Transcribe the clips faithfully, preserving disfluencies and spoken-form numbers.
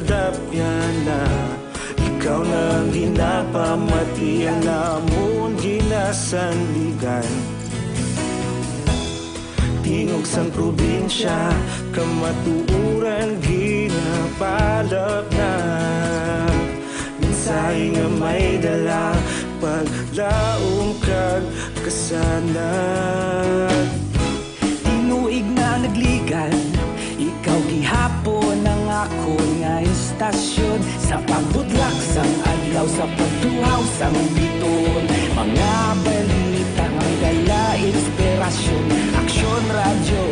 Dapyana, ikaw na ang ginapamatian namon ginasandigan. Tingog sang probinsya, kamatuoran ginapalapnag. Mensahe nga may dala, paglaom kag kasanag. Tinuig na nagligan, ikaw gihapon ang akon nga istasyon. Sa pagbudlak sang adlaw, sa pagtuhaw sang bituon, mga balita nga may dala inspirasyon. Aksyon Radyo,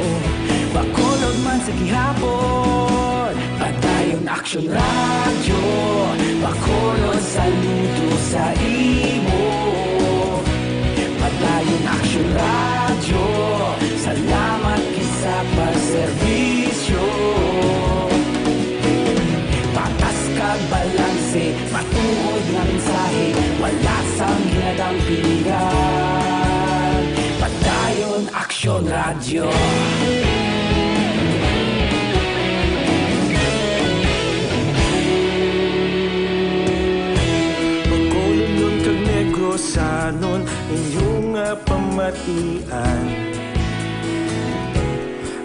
Bacolod man sa gihapon. Padayon Aksyon Radyo, Bacolod, saludo sa imo. Padayon Aksyon Radyo, salamat gid sa pagserbisyo. Patas kag balanse, matuod nga mensahe, wala sang ginadampigan. Padayon Aksyon Radyo. Bacolodnon kag Negrosanon, inyo nga pamatian.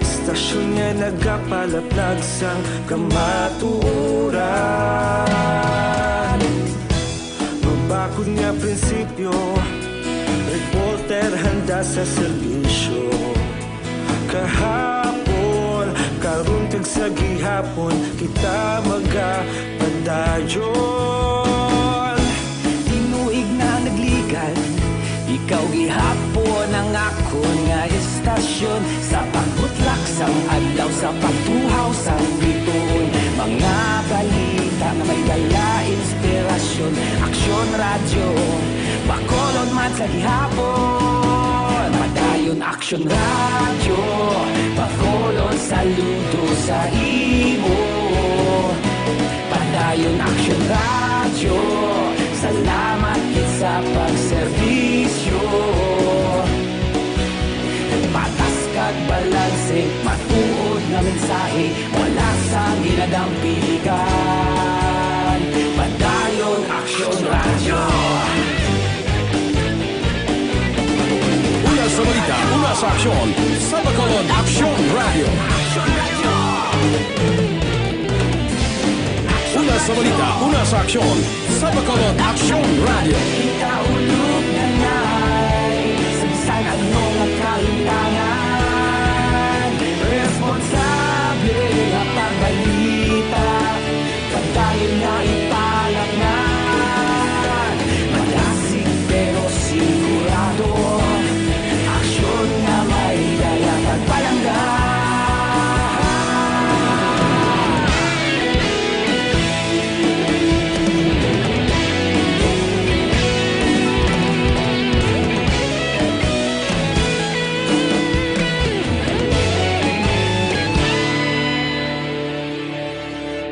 Istasyon nga nagapalapnag sang kamatuoran. Mabakod nga prinsipyo, reporter handa sa serbisyo. Kahapon, karon kag sa gihapon, kita magapadayon. Tinuig na nagligan, ikaw gihapon ang akon nga istasyon. Sa pagbutlak sang adlaw, sa pagtuhaw sang bituon, mga balita nga may dala inspirasyon. Aksyon Radyo, Bacolod man sa gihapon. Padayon Aksyon Radyo, Bacolod, saludo sa imo. Padayon Aksyon Radyo, salamat gid sa pagserbisyo. Patas kag balanse, matuod nga mensahe, wala sang ginadampigan. Padayon Aksyon Radyo. Una sa balita, una sa aksyon, sa Bacolod Aksyon Radyo. Una sa balita, una sa aksyon, sa Bacolod Aksyon Radyo. Kita ulog na nay, sa bisan ano nga kalimtangan, responsable nga pagbalita. Padayon nga ipalatnan, madasig pero sigurado. Aksyon nga may dala kag palangga.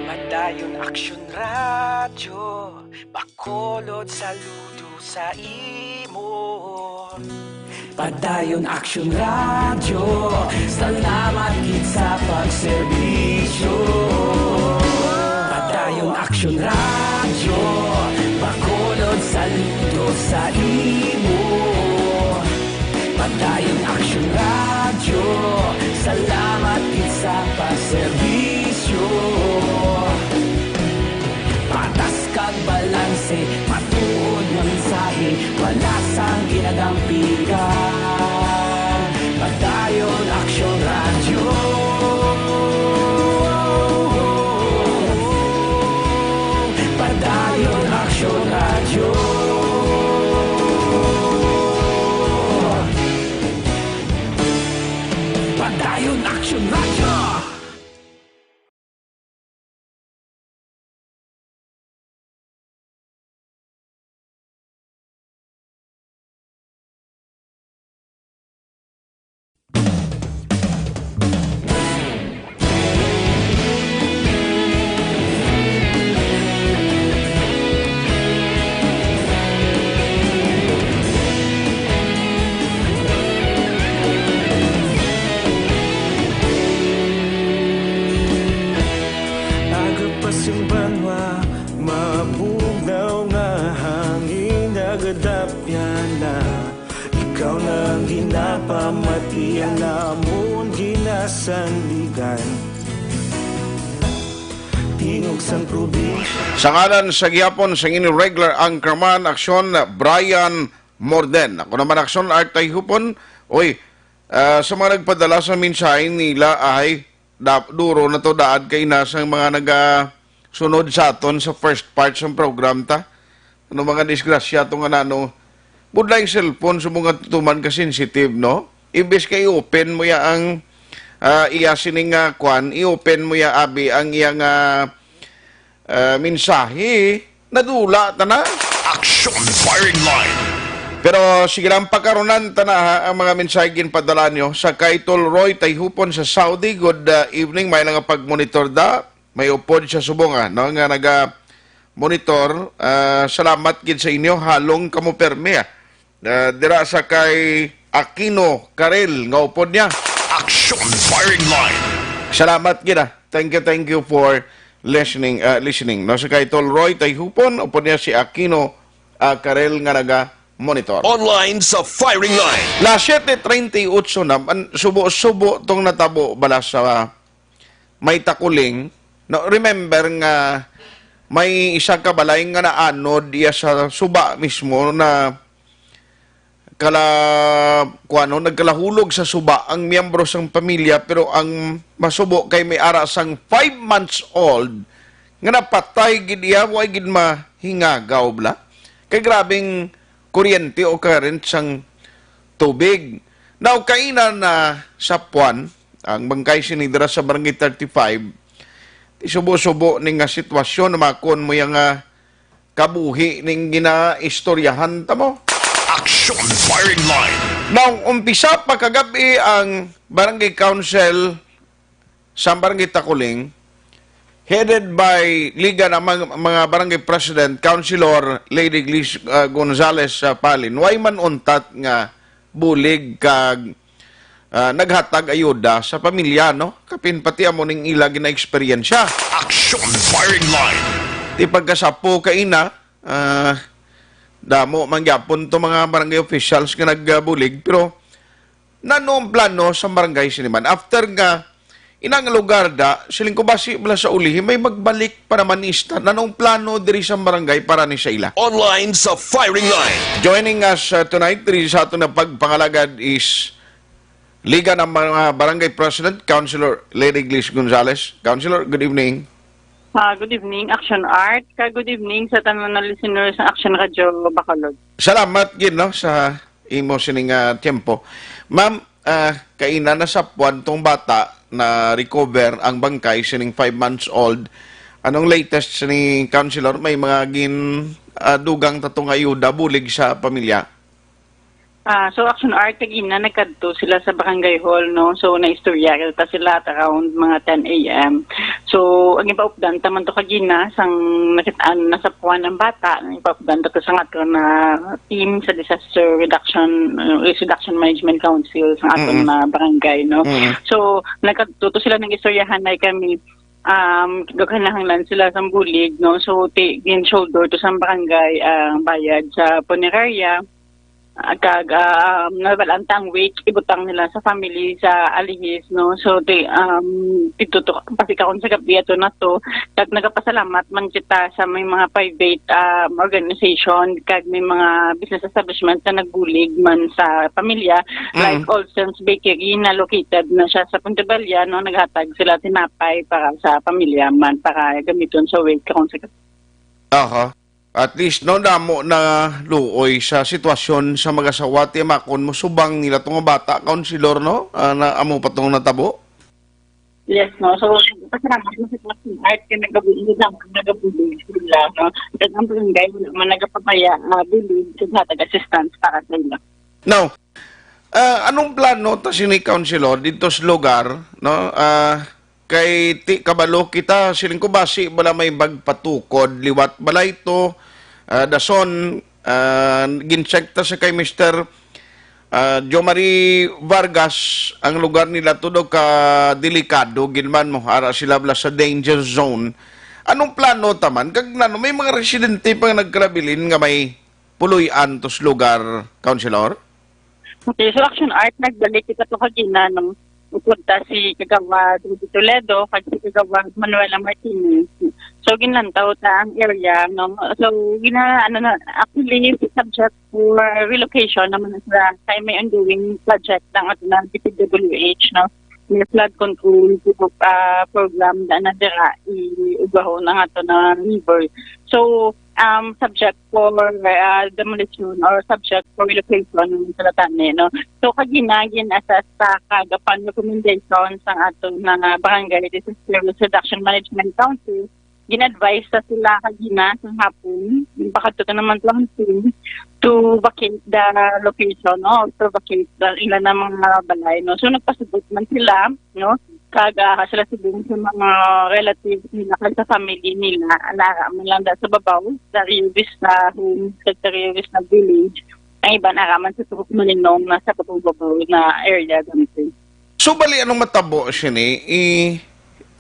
Padayon Aksyon Radyo, Bacolod, saludo sa imo. Padayon Aksyon Radyo, salamat gid sa pagserbisyo. Padayon Aksyon Radyo, Bacolod, saludo sa imo. Padayon Aksyon Radyo, salamat gid sa pagserbisyo. Patas kag balanse, matuod nga mensahe, wala sang ginadampigan. Padayon Aksyon Radyo. Padayon Aksyon Radyo. Padayon Aksyon Radyo. Sandigan, tingog sang probinsya. Sa ngalan sa gihapon sang inyong regular anchorman, Aksyon, Brian Morden. Ako naman, Aksyon, Art Tayhupon. Oy, ah, sa mga nagpadala sa mensahe nila ay da-, duro na to daad kay na sang mga nagasunod sa aton sa first part sang program ta. Ano mga disgrasya to nga nano? Budlay ang cellphone sa mga tutuman ka sensitive, no? Imbes kay i-open mo ya ang, ah, iya sini nga kwan, i-open mo ya abi ang iya nga, ah, mensahe, nadula ta na. Action Firing Line. Pero sige lang, pakarunan ta na, ha, ang mga mensahe ginpadala nyo. Sa kay Tol Roy Tayhupon sa Saudi, good, ah, evening. May lang nga pag-monitor da. May upod sa subong, ah, no, nga naga-monitor. Ah, salamat gid sa inyo. Halong kamo permi, ah. Ah, dira sa kay Aquino Karel nga upod niya. Action Firing Line. Salamat gid, ah. Thank you, thank you for listening, ah, listening. No, sa kay Tol Roy Tayhupon, upod niya si Aquino, ah, Karel nga naga-monitor. Online sa Firing Line. Las siete treinta y ocho na, man, subo-subo tong natabo bala sa may Takuling. No, remember nga may isa ka balay nga naanod iya sa suba mismo na kala, kuano, nagkalahulog sa suba ang miyembro sang pamilya, pero ang masubo kay may ara sang five months old nga napatay gid iya, wa gid mahingagaw bala. Kay grabing kuryente o current sang tubig. Now, kaina na sa puwan, ang bangkay sini dira sa Barangay thirty-five, isubo-subo ni nga sitwasyon, namakon mo yang, ah, kabuhi ning ginaistoryahan ta mo. Action Firing Line. Now, umpisa pa kagabi ang Barangay Council sa Barangay Takuling, headed by Liga ng mga, mga Barangay President, Councilor Lady Glis, ah, Gonzales, ah, Palin, way man untat nga bulig kag, ah, naghatag ayuda sa pamilya, no? Kapin pati amo ning ila gina-eksperyensya. Action Firing Line. Di pagkasapo kaina, ah, damo man gyapon to mga barangay officials nga nagbulig, pero nano ang plano sa barangay sini man? After nga inang lugar da, siling ko basi bala sa ulihi, may magbalik pa naman ista. Nano ang plano diri sa barangay para ni sa ila? Online sa Firing Line. Joining us, uh, tonight diri sa aton nga pagpangalagad is Liga ng mga Barangay President, Councilor Lady Glis Gonzales. Councilor, good evening. Ah, good evening, Action Art. Ka good evening sa tanan na listeners ng Action Radio Bacolod. Salamat gid, no, sa imo sining, ah, tiyempo. Ma'am, ah, kaina na sa puwan tong bata na recover ang bangkay sining five months old. Anong latest ni Councilor? May mga gin, ah, dugang tatong ayuda bulig sa pamilya? Ah, so, Action Art, kagina nagkadto sila sa barangay hall, no? So, naistorya ta sila at around mga ten a m. So, ang ipaupdan ta man to kagina, sang nakit-, an-, nasapuan ang bata, ang ipaupdan ta to sa aton na team sa Disaster Reduction, uh, Risk Reduction Management Council sa aton Mm-mm. na barangay, no? Mm-mm. So, nagkadto to sila, nag-istoryahan na kami, um, gaganahanlan sila sa bulig, no? So, ti-, gin-shoulder to sa barangay ang bayad sa punerarya. Ah, kag, ah, um, nabalaan ta ang wake, ibutang nila sa family sa Alihis, no? So, ti-, um, dito to, pati karon sa gabi ato na to, kag nagapasalamat man kita sa may mga private, ah, organization, kag may mga business establishment na nagbulig man sa pamilya, Mm. like Olsen's Bakery na located na siya sa Puente Bella, no? Naghatag sila tinapay para sa pamilya man, para gamiton sa wake karon sa gabi. Aha. At least, no, damo na luoy sa sitwasyon sa mag-asawa, ti makon mo subang nila tong bata, Councilor, no? Ah, na amo pa tong natabo? Yes, no. So, pasalamat mo sa Action Art kay nagabulig lang, nagabulig sila, no? Kag ang barangay, wala man nagapabaya, ah, bulig, kag hatag assistance para sa ila. Now, ah, anong plano ta sini, Councilor, dito sa lugar, no? Ah, Kay ti kabalo kita, siling ko basi bala may magpatukod liwat balay to, ah, dason, ah, gin-check ta sa kay Mister, ah, Jomari Vargas, ang lugar nila to daw ka delikado gid man mo, ara sila bala sa danger zone. Anong plano ta man? Kag nano, may mga residente pa nga nagkalabilin nga may puloy-an to sa lugar, Councilor? Okay, so Action Art, nagbalik kita to kagina, no? upod ta si Kagawad Rudy Toledo kag si Kagawad Manuela Martinez. So, ginlantaw ta ang area, no? So, gina-, ano na, actually, subject for relocation naman na sila kay may ongoing project ng ato na D P W H, no? May flood control, ah, program na, na dira, iugahon ang ato na river. So, um, subject for, ah, demolition or subject for relocation ng Talatane, no? So, kagina, gin-assess ta kag upon recommendation sang ato na Barangay Disaster Risk Reduction Management Council, gin-advise sa sila kagina sa hapon, pakadto naman to ang team, to vacate the location, no? To vacate the ila na mga balay, no? So, nagpasabot man sila, no? Kag, ah, sila subong sa mga relatives nila kag sa family nila, ang ara man lang da sa babaw, sa Rio Vista Homes, kag sa Rio Vista Village, ang iban ara man sa Surok Malinong, na sa babaw-babaw na area, ganito. So, bali, anong matabo sini? I,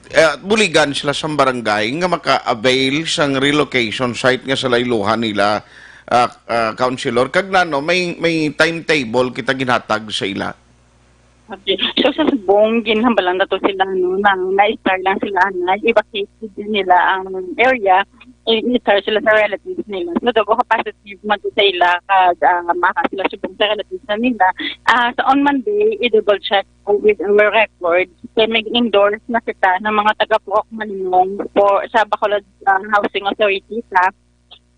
eh, buligan sila sa barangay nga maka-avail sang relocation site nga sa layluhan nila, ah, ah, councilor. Kag nano, may, may timetable kita ginhatag sa ila? Okay. So, sa subong, ginhambalan na to sila, no, na na-start lang sila, na i-vacate din nila ang area, i-start sila sa relatives nila. So, daw positive man to sa ila, kag, ah, maka sila subong sa relatives na nila. Ah, sa on Monday, i-double check ko with our records. Kay may endorse na kita ng mga taga Purok Malinong for, sa Bacolod, ah, Housing Authority, sa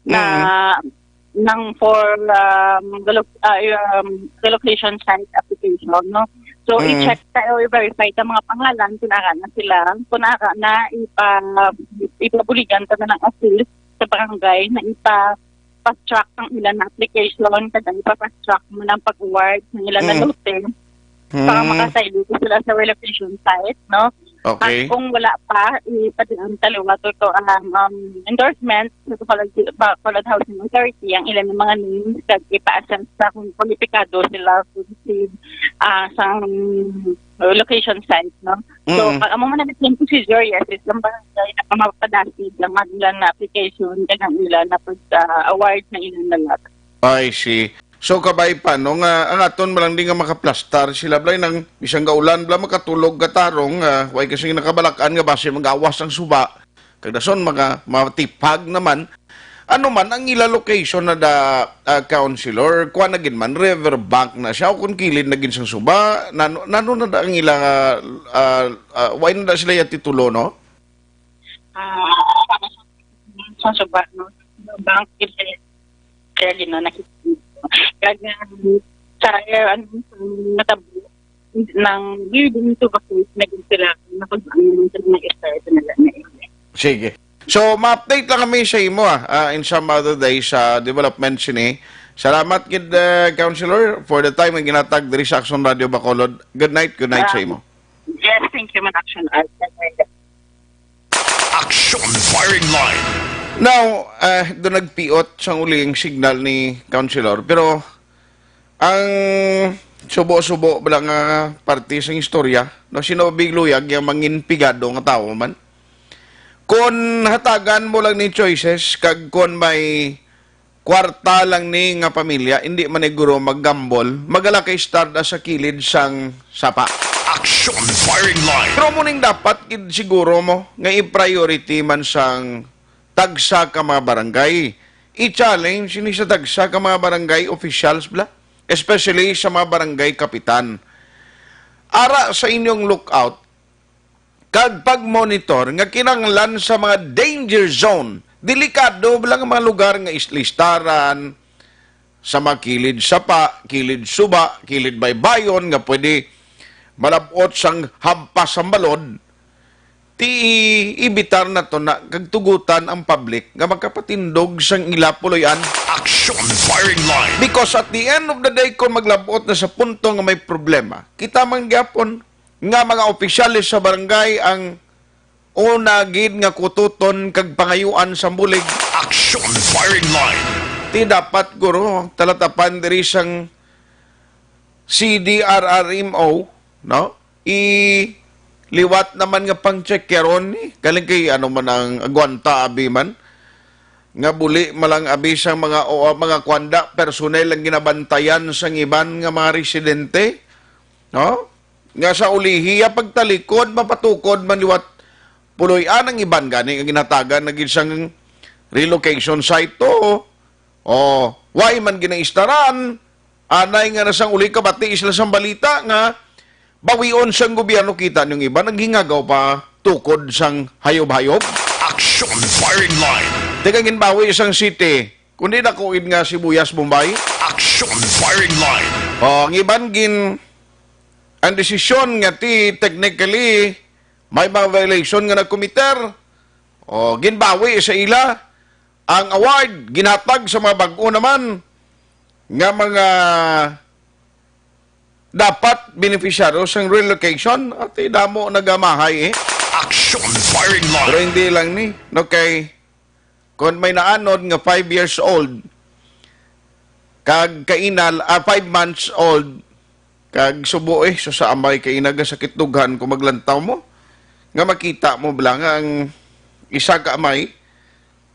na nang for, um, relo-, ah, um, relocation site application, no? So, Mm. i-check ta o i-verify ta mga pangalan kung ara na sila, kung ara na ipa-, ipabuligan ta na ng assist sa barangay na ipa-fast track ang ilan na application, kag ipa-fast track mo ng pag-award ng ilan na Mm. lote. Para Hmm. makasaylo ko sila sa relocation site, no? Okay. At kung wala pa, ipadaan ta liwat to ang, um, endorsement sa Bacolod, Bacolod Housing Authority ang ilang mga names kag ipa-assess sa kung kwalipikado sila to receive, ah, sa, um, location site, no? So, Mm. pag amo man ang same procedure, yes, is ang barangay na mapadasid ang ilang na application kag ang ilang na pag, ah, award na ilang na lot. I see. So, kabay pa, no, nga ang aton man lang di nga makaplastar sila, Blay, nang bisan gaulan, bla, makatulog ka tarong, ah, way kasi nakabalak-an nga basi magawas ang suba. Kag dason, mga matipag naman. Ano man ang ila location na da, ah, councilor? Kuan na gid man, river bank na siya, o kung kilid na gid sang suba, nano, nano na da ang ila, ah, ah, way na da sila ya titulo, no? Ah, sa suba, no? Bank, kaya gina nakikita. Kaya, sa, eh, ano, sa natabo, ng building to vacation, naging sila, nakag-, ano, sa mga estado nila na area. Sige. So, ma-update lang kami sa imo, ah, ah, in some other day sa development sini. Salamat gid, ah, Councilor, for the time nga ginatag diri sa Action Radio Bacolod. Good night, good night sa Ah, imo. Yes, thank you, man, Action Art. Action Firing Line. Now, ah, do nagpiot sang uli ang signal ni Councilor, pero ang subo-subo bala nga parte sang istorya, no, sino big luyag yang mangin pigado nga tawo man? Kon hatagan mo lang ni choices, kag kon may kwarta lang ni nga pamilya, indi man ni guro mag-gamble, magala kay start sa kilid sang sapa. Action Firing Line. Pero mo ning dapat gid siguro mo nga i-priority man sang tagsa ka mga barangay. I-challenge ni sa tagsa ka mga barangay officials bla, especially sa mga barangay kapitan. Ara sa inyong lookout, kag pag-monitor nga kinahanglan sa mga danger zone, delikado lang ang mga lugar nga is-, listaran, sa mga kilid sapa, kilid suba, kilid baybayon nga pwede malab-ot sang hampas ang balod, ti ibitar nato na kag tugutan ang public nga magkapatindog sang ila puloy-an. Action Firing Line. Because at the end of the day, kung maglab-ot na sa punto nga may problema, kita man gyapon nga mga opisyales sa barangay ang una gid nga kututon kag pangayuan sa bulig. Action Firing Line. Ti dapat, guro, talatapan diri sang C D R R M O, no? I liwat naman nga pang-check karon ni. Galing kay ano man ang agwanta, abi man. Nga buli malang abi sang mga, o, mga kwanda, personel ang ginabantayan sang iban nga mga residente, no? nga sa ulihi, iya pagtalikod, mapatukod man liwat puloy-an. Ang iban gani nga ginhatagan na gid sang relocation site to. O, way man ginaistaran, anay nga na sang uli kabati sila sang balita nga bawion sang gobyerno. Kita niyong iban naghingagaw pa tukod sang hayob-hayob. Action Firing Line. Di ka ginbawi sang city, kundi nakuin nga sibuyas, Bombay. Action Firing Line. O, ang iban gin-, ang desisyon nga ti technically may mga violation nga nagkomiter, o, ginbawi sa ila. Ang award ginhatag sa mga bag-o naman nga mga dapat beneficiaryo sang relocation. Ati, damo nagamahay, eh. Action Firing Line. Pero hindi lang ni, no, kay kung may naanod nga five years old, kag kaina, ah, five months old, kag subo, eh, so sa amay, kaina, gasakit dughan kung maglantaw mo, nga makita mo bala nga ang isa ka amay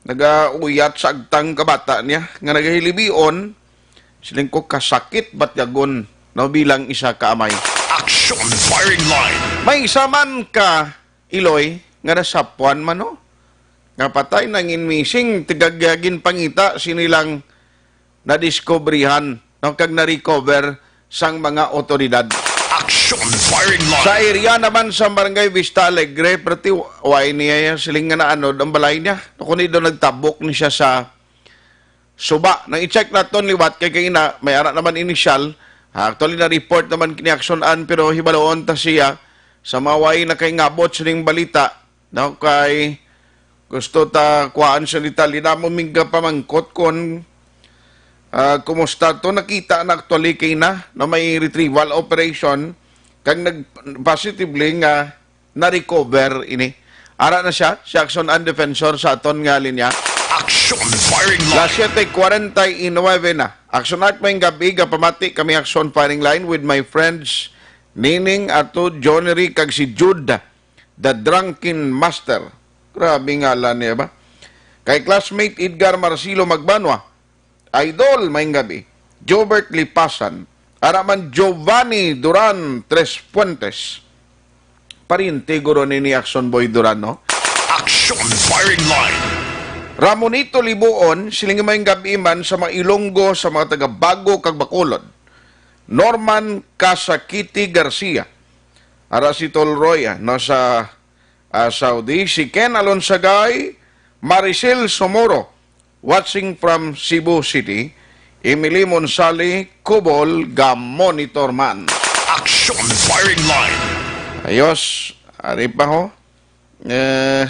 nagauyat sa agtang kabata niya nga nagahilibion, siling ko, kasakit batyagon, no, bilang isa ka amay. Action Firing Line. May isa man ka Iloy nga nasapuan man, no, nga patay, nangin missing, tigag ginpangita sini lang nadiskubrihan, no, kag na-recover sang mga awtoridad. Action Firing Line. Sa area naman sa Barangay Vista Alegre, perti, way niya siling nga naanod ang balay niya. Kuni daw nagtabok ni siya sa suba. Nang i-check naton liwat kay kaina, may ara naman inisyal. Ah, actually, na-report naman kini Action An, pero hibaloon ta siya sa mga way nakaingabot sining balita. No, kay gusto ta kuhaan sa detalye. Damo ming gapamangkot kon, ah, kumusta to. Nakita na actually kay na, na may retrieval operation, kag nag-, positively nga na-recover ini. Ara na siya, si Action An Defensor sa aton nga linya. Action Firing Line. Las siete cuarenta y nueve na. Action An, maayong gab-i, gapamati kami Action Firing Line with my friends Nining Ato, Jonery, kag si Jude, the Drunken Master. Grabe ngalan niya ba? Kay classmate Edgar Marcelo Magbanwa, Idol, maayong gab-i. Jobert Lipasan. Ara man Giovanni Duran Tres Fuentes. Pariente guro ni, ni Action Boy Duran, no? Action Firing Line. Ramonito Libuon, siling maayong gab-i man sa mga Ilonggo, sa mga taga Bago kag Bacolod. Norman Casakiti Garcia. Ara si Tolroy, ah, no, sa, ah, Saudi. Si Ken Alonsagay, Maricel Somoro, watching from Cebu City. Emily Monsali, Kubol, ga-monitor man. Action Firing Line. Ayos, ari pa ho. Eh,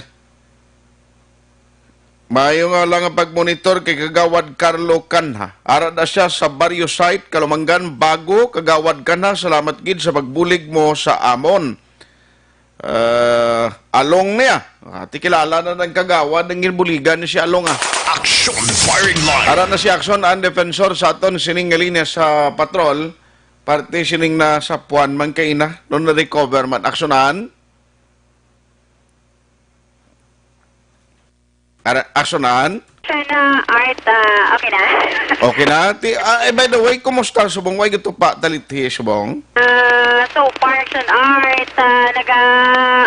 maayo nga lang ang pagmonitor kay Kagawad Carlo Canha. Ara na siya sa Barrio Site, Calumanggan, Bago. Kagawad Canha, salamat gid sa pagbulig mo sa amon. Ah, Along niya. Ah, ti kilala na ng Kagawad ang ginbuligan ni si Along, ah. Action Firing Line. Ara na si Action An Defensor sa aton sining nga linya sa patrol. Parte sining nasapuan man kaina, no, na-recover man. Action An. Ara, Action An? Sana Art, ah, okay na? Okay na. Ti-, ah, eh, by the way, kumusta subong? Way gitupa talithi subong? Ah, so far, Action Art, ah, naga,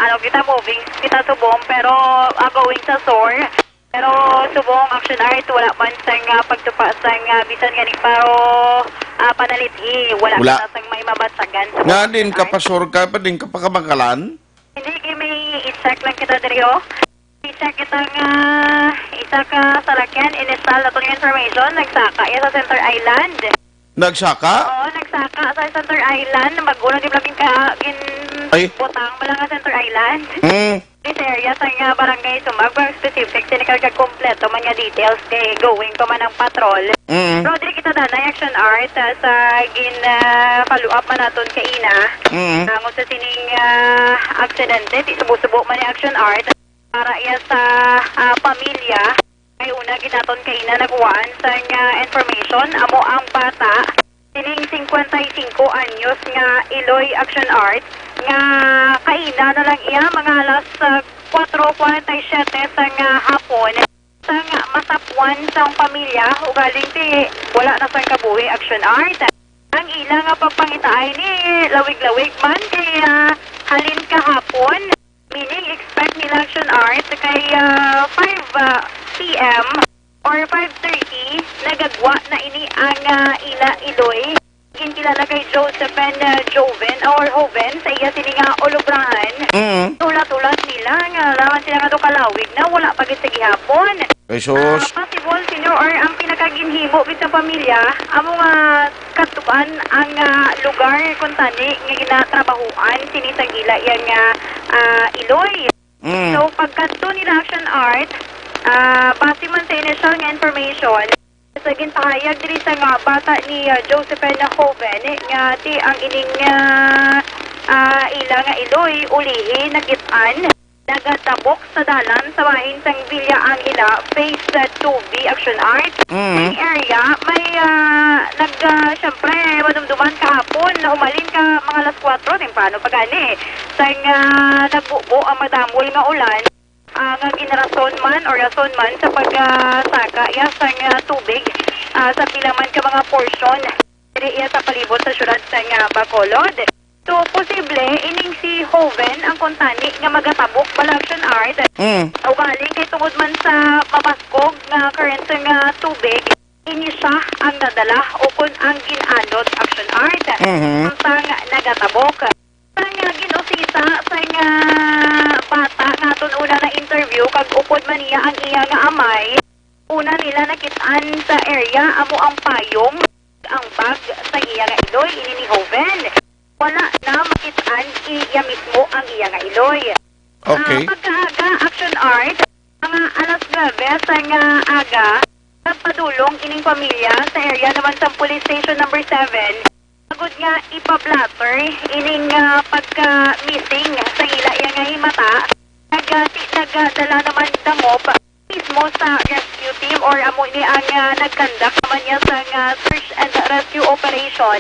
ano, kita moving, kita subong, pero, ah, going sa sore. Pero subong, Action Art, wala man sang, ah, pagtupa sang, ah, bisan gani paro, ah, panalithi. Wala. Wala. Kita sang may mabasagan sa Nga din, Action Art. Kapasur ka pa din, kapakamakalan? Hindi, kay may i-check lang kita diri, oh. Isa kita nga, isa ka salakyan, inistal naton nga information, nagsaka iya sa Center Island. Nagsaka? Oo, nagsaka sa Center Island. Mag-una di labing ka, gin-, Ay. butang mo lang nga Center Island. Mm. This area sa nga barangay Sumag, pero specific, sinikarga kompleto man nga details kay going pa man ang patrol. Mm. Pero dili kita danay Action Art, ah, sa gin, ah, follow up man naton kaina. Mm. Tungod sa sining, ah, aksidente, ti subo-subo man ni Action Art. Para iya sa, ah, pamilya, kay una gid naton kaina nakuhaan sang, ah, information, amo ang bata, sining singkwenta y singko anyos nga Iloy Action Art, nga kaina na lang iya, mga alas, ah, kuwatro kuwarenta y siyete sang, ah, hapon, sang masapuan sang pamilya, ugaling ti wala na sang kabuhi Action Art. Ang ila nga pagpangitaay ni lawig-lawig man kay, ah, halin kahapon, meaning expect nila Action Art kay, ah, five, ah, P M or five thirty, nagagwa na ini ang, ah, ila iloy. Ginkilala kay Josephine, ah, Joven or Joven sa iya sini nga ulubrahan. Mm. Hulat-hulat nila nga laman sila nga kalawig na wala pa gid sa gihapon. Ay, sus. Ah, possible, Senyor, or ang pinakaginhimo gid sa pamilya, amo nga kadtuan ang, ah, lugar kuntani nga ginatrabahuan sini sang ila iya nga, ah, iloy. Mm. So, pagkadto nila Action Art, ah, base man sa initial nga information, sa ginpahayag diri sa nga bata ni, ah, Josephine Joven nga ti ang ining, ah, ah, ila nga iloy ulihi nakit-an nagatabok sa dalan sa bahin sang Villa Angela, Phase, ah, two B Action Art. Mm. May area, may, ah, nag, ah, syempre, madumduman kahapon, nahumalin ka mga alas kuwatro, temprano pa gani, sang, ah, nagbubo ang madamol nga ulan, ah, nga ginrason man o rason man sa pagsaka iya sang, ah, tubig, ah, sa pila man ka mga porsyon diri iya sa palibot sa siyudad sang, ah, Bacolod. So, posible ining si Joven ang kuntani nga magatabok bala Action Art. Mm. Ugaling kay tungod man sa mabaskog nga current nga tubig, ini siya ang nadala o kon ang gin-anod Action Art. Mhm. Samtang nagatabok. Sang, ah, gin-usisa sang, ah, bata nga aton una na interview kag upod man niya ang iya nga amay, una nila nakit-an sa area amo ang payong, ang bag sa iya nga iloy, ini ni Joven. Wala na makit-an iya mismo ang iya nga iloy. Okay. Ah, pagkaaga, Action Art, mga alas nuebe sang aga, nagpadulong ining pamilya sa area naman sa Police Station Number Seven. Agud nga ipa-blotter ining, ah, pagka-missing sa ila iya nga himata, nag-, ah, ti-, nagdala naman dangop mismo sa rescue team or amo ini ang, ah, nag-conduct naman niya sa, ah, search and rescue operation.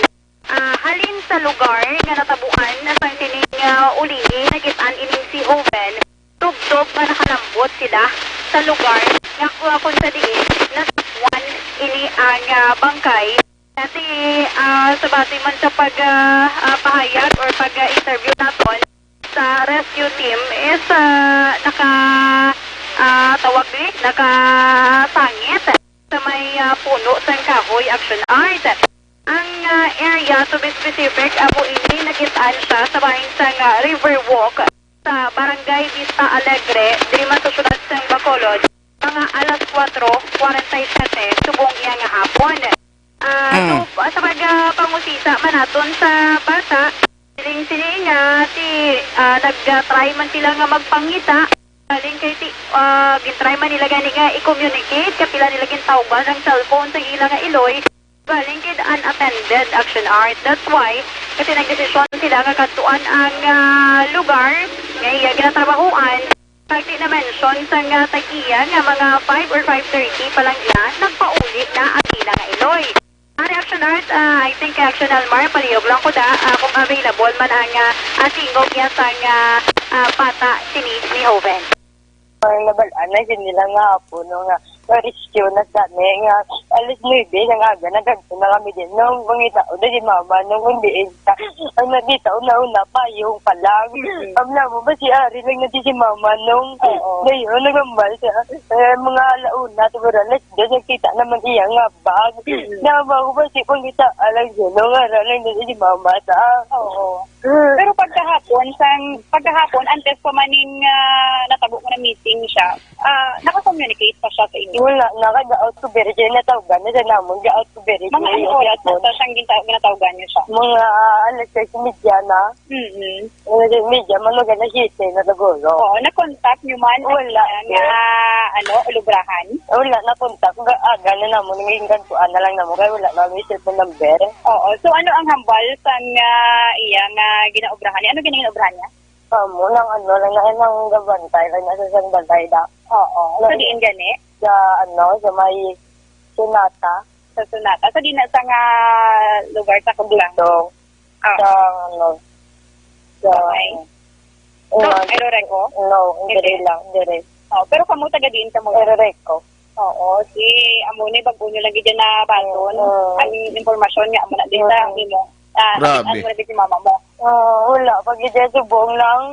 Ah, halin sa lugar nga natabuan sang sining, ah, ulihi, nakit-an ining si Joven, tubtob nga nakalambot sila sa lugar nga, ah, kung sa diin nasakwan ini ang, ah, bangkay. Dati, ah, sa base man sa pag, ah, ah, pahayag or pag, ah, interview naton sa rescue team is, ah, naka, ah, tawag ni, nakasangit sa may, ah, puno sang kahoy, Action Art. Ang, ah, area, to be specific, amo ini nakit-an siya sa bahin sang, ah, River Walk sa Barangay Vista Alegre, diri man sa siyudad sang Bacolod, mga alas kuwatro kwarenta y siyete subong iya nga hapon. Ah, Mm. So, ah, sa pag, ah, pangusisa man naton sa bata, siling sini nga si, ah, nag-try man sila nga magpangita. Galing kay ti, ah, gin-try man nila gani nga i-communicate, kapila nila gintawgan ang cellphone sa ila nga iloy. Galing kay unattended, Action Art. That's why, kasi nagdesisyon sila nga kadtuan ang, ah, lugar nga iya ginatrabahuan. Kag di na-mention sang tag-iya nga mga five or five thirty pa lang iya, nagpauli na ang ila nga iloy. Ari, Action Art, ah, I think kay Action Almar, palihog lang ko da, ah, kung available man ang, ah, ah, tingog niya sang, ah, ah, bata sini ni Joven. Ang nabal-an na gid nila nga apo, no, nga ma-rescue na sa ni, nga alas nuebe ng aga, nagkadto na kami din. Nung mangita ko na si mama, nung hindi, ang nakita ko na una, payong pa lang. Mm. Ang namo ba si Ari lang na di si mama, nung Oo. Ngayon, nagambal siya. Eh, mga alauna, siguro, alas dos, nagkita naman iya nga bag. Mm. Namo ko ba si pangita, alam siya, nung ara lang na si mama sa. Oo. Pero pagkahapon, sang, pagkahapon, antes pa man ning, ah, natabo nga na-missing siya, ah, naka-communicate pa siya sa inyo? Wala na, kay ga-out ko very, natawgan na siya namon, ga-out ko very. Mga ano oras na to, siyang ginta-, ginatawgan niyo siya? Mga, ah, alas sais y media na. Mm-mm. Alas sais y media, mga alas siyete na siguro. Oo, na-contact niyo man ang Wala, iya nga, sir. Ano, ulubrahan? Wala, na-contact. Ga-, aga na namon, naging kantuan na lang namon, kay wala na may cellphone number. Oo, so ano ang hambal sang, ah, iya nga ginaobrahan niya? Ano ginaobrahan niya? Amo, nang ano lang na, nang gabantay lang, nasa sang bantay da. Oo. Nang Sa diin gani? Sa, ano, sa may Sunata. Sa Sunata. Sa diin na sa nga lugar sa Kublang? Dito. Ah. Sa, ano, sa, Okay. So, ano, Eroreco? No, Hindi. Dire lang, dire. Oh, pero kamo taga diin kamo? Eroreco. Oo, si amo ni bag-o nyo lagi dyan na baton. Oo. Ang impormasyon nga amo na din sa imo. Ah, Grabe. Ano na din si mama mo? Ah, wala. Pag-idea subong lang.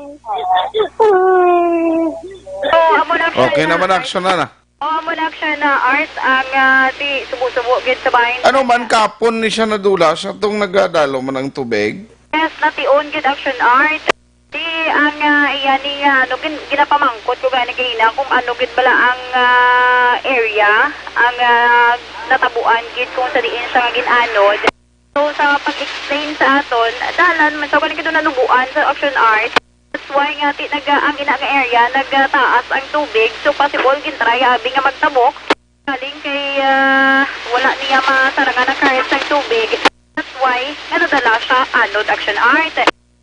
Oo. So, amo na Okay siya naman na action na na. Oh, amo na siya na Art ang, ah, ti subo-subo gid sa bahin. Ano man kapon ni siya nadula sa tong nagadalo man ang tubig? Yes, nation gid action Art. Di ang, ah, iya ni nga, ano, gin-, ginapamangkot ko gani ganina kung ano gid bala ang, ah, area, ang, ah, natabuan gid kung sa diin siya nga gin-anod. So, sa pag-explain sa aton, dalan man sa gani gid nanubuan sa action Art. That's why nga ti nag ang ina nga area nagtaas ang tubig. So, possible gintry abi nga magtabok. Galing kay, ah, wala niya masarangan ang current sa tubig. That's why nga nadala siya anod action Art.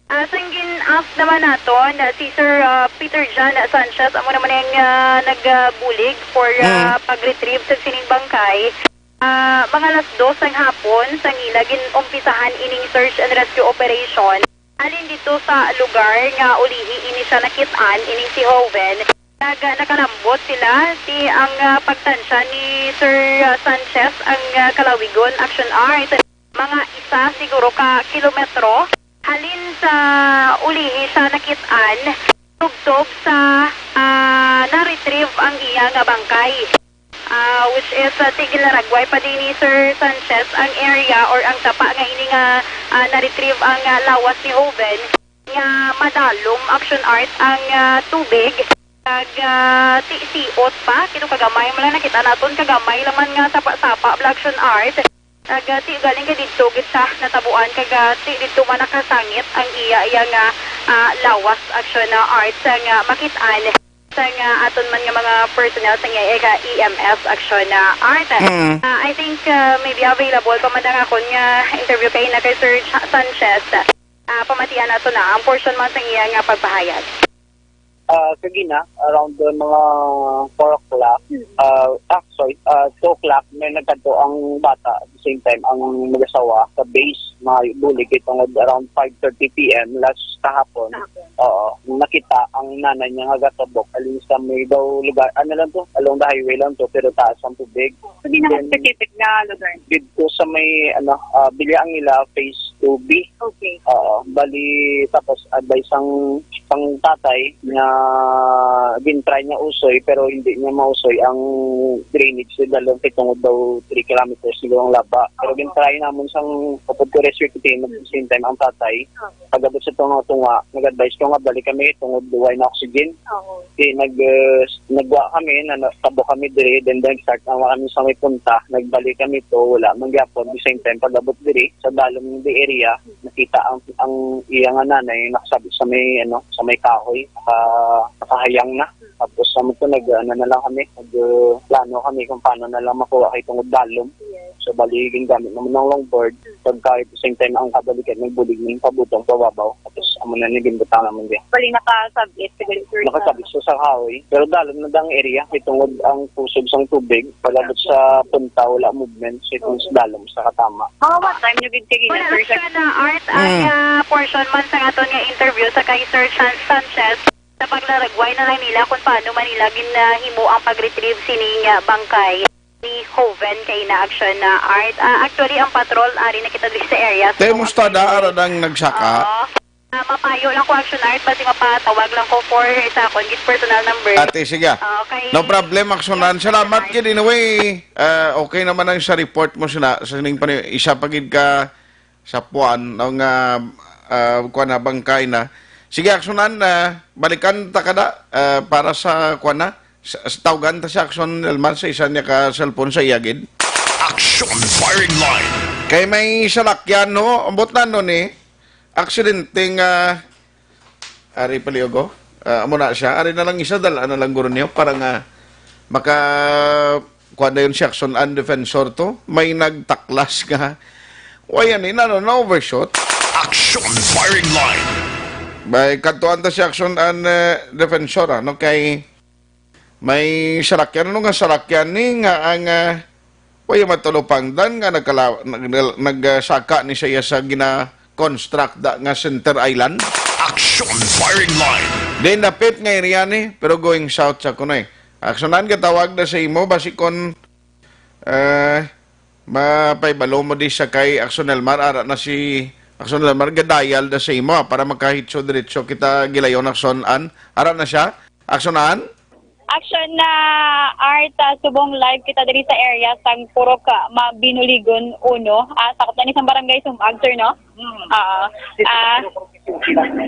Ah, sang gin-ask naman naton, ah, si Sir, ah, Peter John Sanchez, amo naman ang, ah, nagbulig for, ah, Mm. pag-retrieve sa sining bangkay. Ah, mga alas dos sang hapon, sang ila gin-umpisahan ining search and rescue operation. Halin dito sa lugar nga ulihi ini siya nakit-an, ining si Hoven, nag-, nakalambot sila. Si ang, ah, pagtansya ni Sir, ah, Sanchez ang, ah, kalawigon, action Art. Mga isa siguro ka kilometro. Halin sa ulihi siya nakit-an, tubtob sa, ah, na-retrieve ang iya nga bangkay. Ah, which is, ah, ti ginlaragway pa din ni Sir Sanchez ang area or ang sapa nga ini nga, ah, na-retrieve ang, ah, lawas ni Hoven nga madalom action Art ang, ah, tubig. Kag, ah, ti siot pa, kino kagamay man lang nakita naton, kagamay lang man nga sapa-sapa bala action Art. Kag, ah, ti galing kay didto gid sa natabuan, kag, ah, ti didto man nakasangit ang iya, iya nga, ah, lawas action Art sa nga makit-an. Sa nga aton man nga mga personnel sa nga E M S action Art. Mm. Ah, I think, ah, maybe available pa man ang akon nga interview kay na kay Sir Cha-, Sanchez. Ah, pamatian nato na ang portion man sa iya nga pagpahayag. Ah, kagina, around the mga four o'clock, ah, ah, sorry, ah, two o'clock, may nagkadto ang bata. Same time, ang mag-asawa sa base, mabulig kay tungod around five thirty P M last kahapon. Kahapon. Oo, nakita ang nanay niya nga gatabok alin sa may daw lugar, ano lang to, along the highway lang to, pero taas ang tubig. So, di na Then, specific na lugar? Dito sa may, ano, ah, Villa Angela, phase two B. Okay. Oo, bali, tapos advice ang, ang tatay nga gin-try niya usoy, pero hindi niya mausoy ang drainage sa dalom kay tungod daw three kilometers siguro ang laba. Pero gin-try namon sang upod ko rescue team, at the same time ang tatay. Oo. Pag-abot sa tunga-tunga, nag-advise ko nga balik kami tungod way na oxygen. Oo. Di nag, uh, nagwa kami, na, na, tabok kami diri, then, then start na kami sa may punta, nagbalik kami to, wala man gyapon. The same time, pag-abot diri, sa dalom ng the area, nakita ang, ang iya nga nanay, nakasabit sa may, ano, sa may kahoy, naka, nakahayang na. Tapos, sa mo to, nag, ano na lang kami, nag, uh, plano kami kung paano na lang makuha kay tungod dalom. Yes. So, bali, gingamit naman ng longboard. Pagka at the same time, ang kabalikan ng bulig ng pabutong pababaw. Tapos, amo na ni ginbutang naman di. Bali, nakasabit, sa gali, sir. Nakasabit sa, sa kahoy. Pero dalom na dang area, kay tungod ang pusog sang tubig, palabot sa punta, wala movement, so it means dalom sa katama. Mga what time nyo gid kagina, Wala sir, na sa siya na art ang, Mm. ah, portion man sa aton nga interview sa kay Sir Chan-, Sanchez sa paglaragway na lang nila kung paano man nila ginahimo ang pag-retrieve sining, ah, bangkay ni Hoven kay na action na art. Ah, actually, ang patrol ari na kita diri sa area. So, Te, musta da, ara dang nagsaka? Oo. Ah, mapayo lang ko, action art, basi mapatawag lang ko for sa akon gid personal number. Ate, sige. Okay. No problem, action art. Salamat gid. Anyway, ah, okay naman ang sa report mo sina, sa ning pani-, isa pa gid ka sa puan, no, nga, ah, kuwan na, bangkay na. Sige, action art, ah, balikan ta kada, ah, para sa kuwan na. Sa, sa tawgan ta si Action Elmar sa isa niya ka cellphone sa iya gid. Action firing line. Kay may salakyan, no? Ambot na, no, ni? Aksidente nga, ari paliogo. Ah, amo na siya. Ari na lang isa, dala na lang guro niyo para nga maka, kuwan na yun si Action and Defensor to. May nagtaklas nga. Wa yan, eh, na, no, na-overshoot. Action firing line. Bay, kadtuan ta si Action and, eh, Defensor, ano, kay may sarakyan, ano nga sarakyan ni nga ang, ah, way matalupangdan nga nagkala-, nag-, nag-, nagsaka ni siya sa gina-construct da nga Center Island? Action firing line. Di napit nga area ni, pero going south sa kuno eh. Action Ann, gatawag na sa imo, basi kon, eh, mapahibalo mo di sa kay Action Elmar, ara na si Action Elmar, gadayal na sa imo, ah, para makahitso diretso kita gilayon, Action Ann. Ara na siya, Action Ann? Action na Art, ah, subong live kita diri sa area sang Purok, ah, Mabinuligon uno. Ah, sakop na ni sang barangay Sumag, sir, no? Oo. Ah,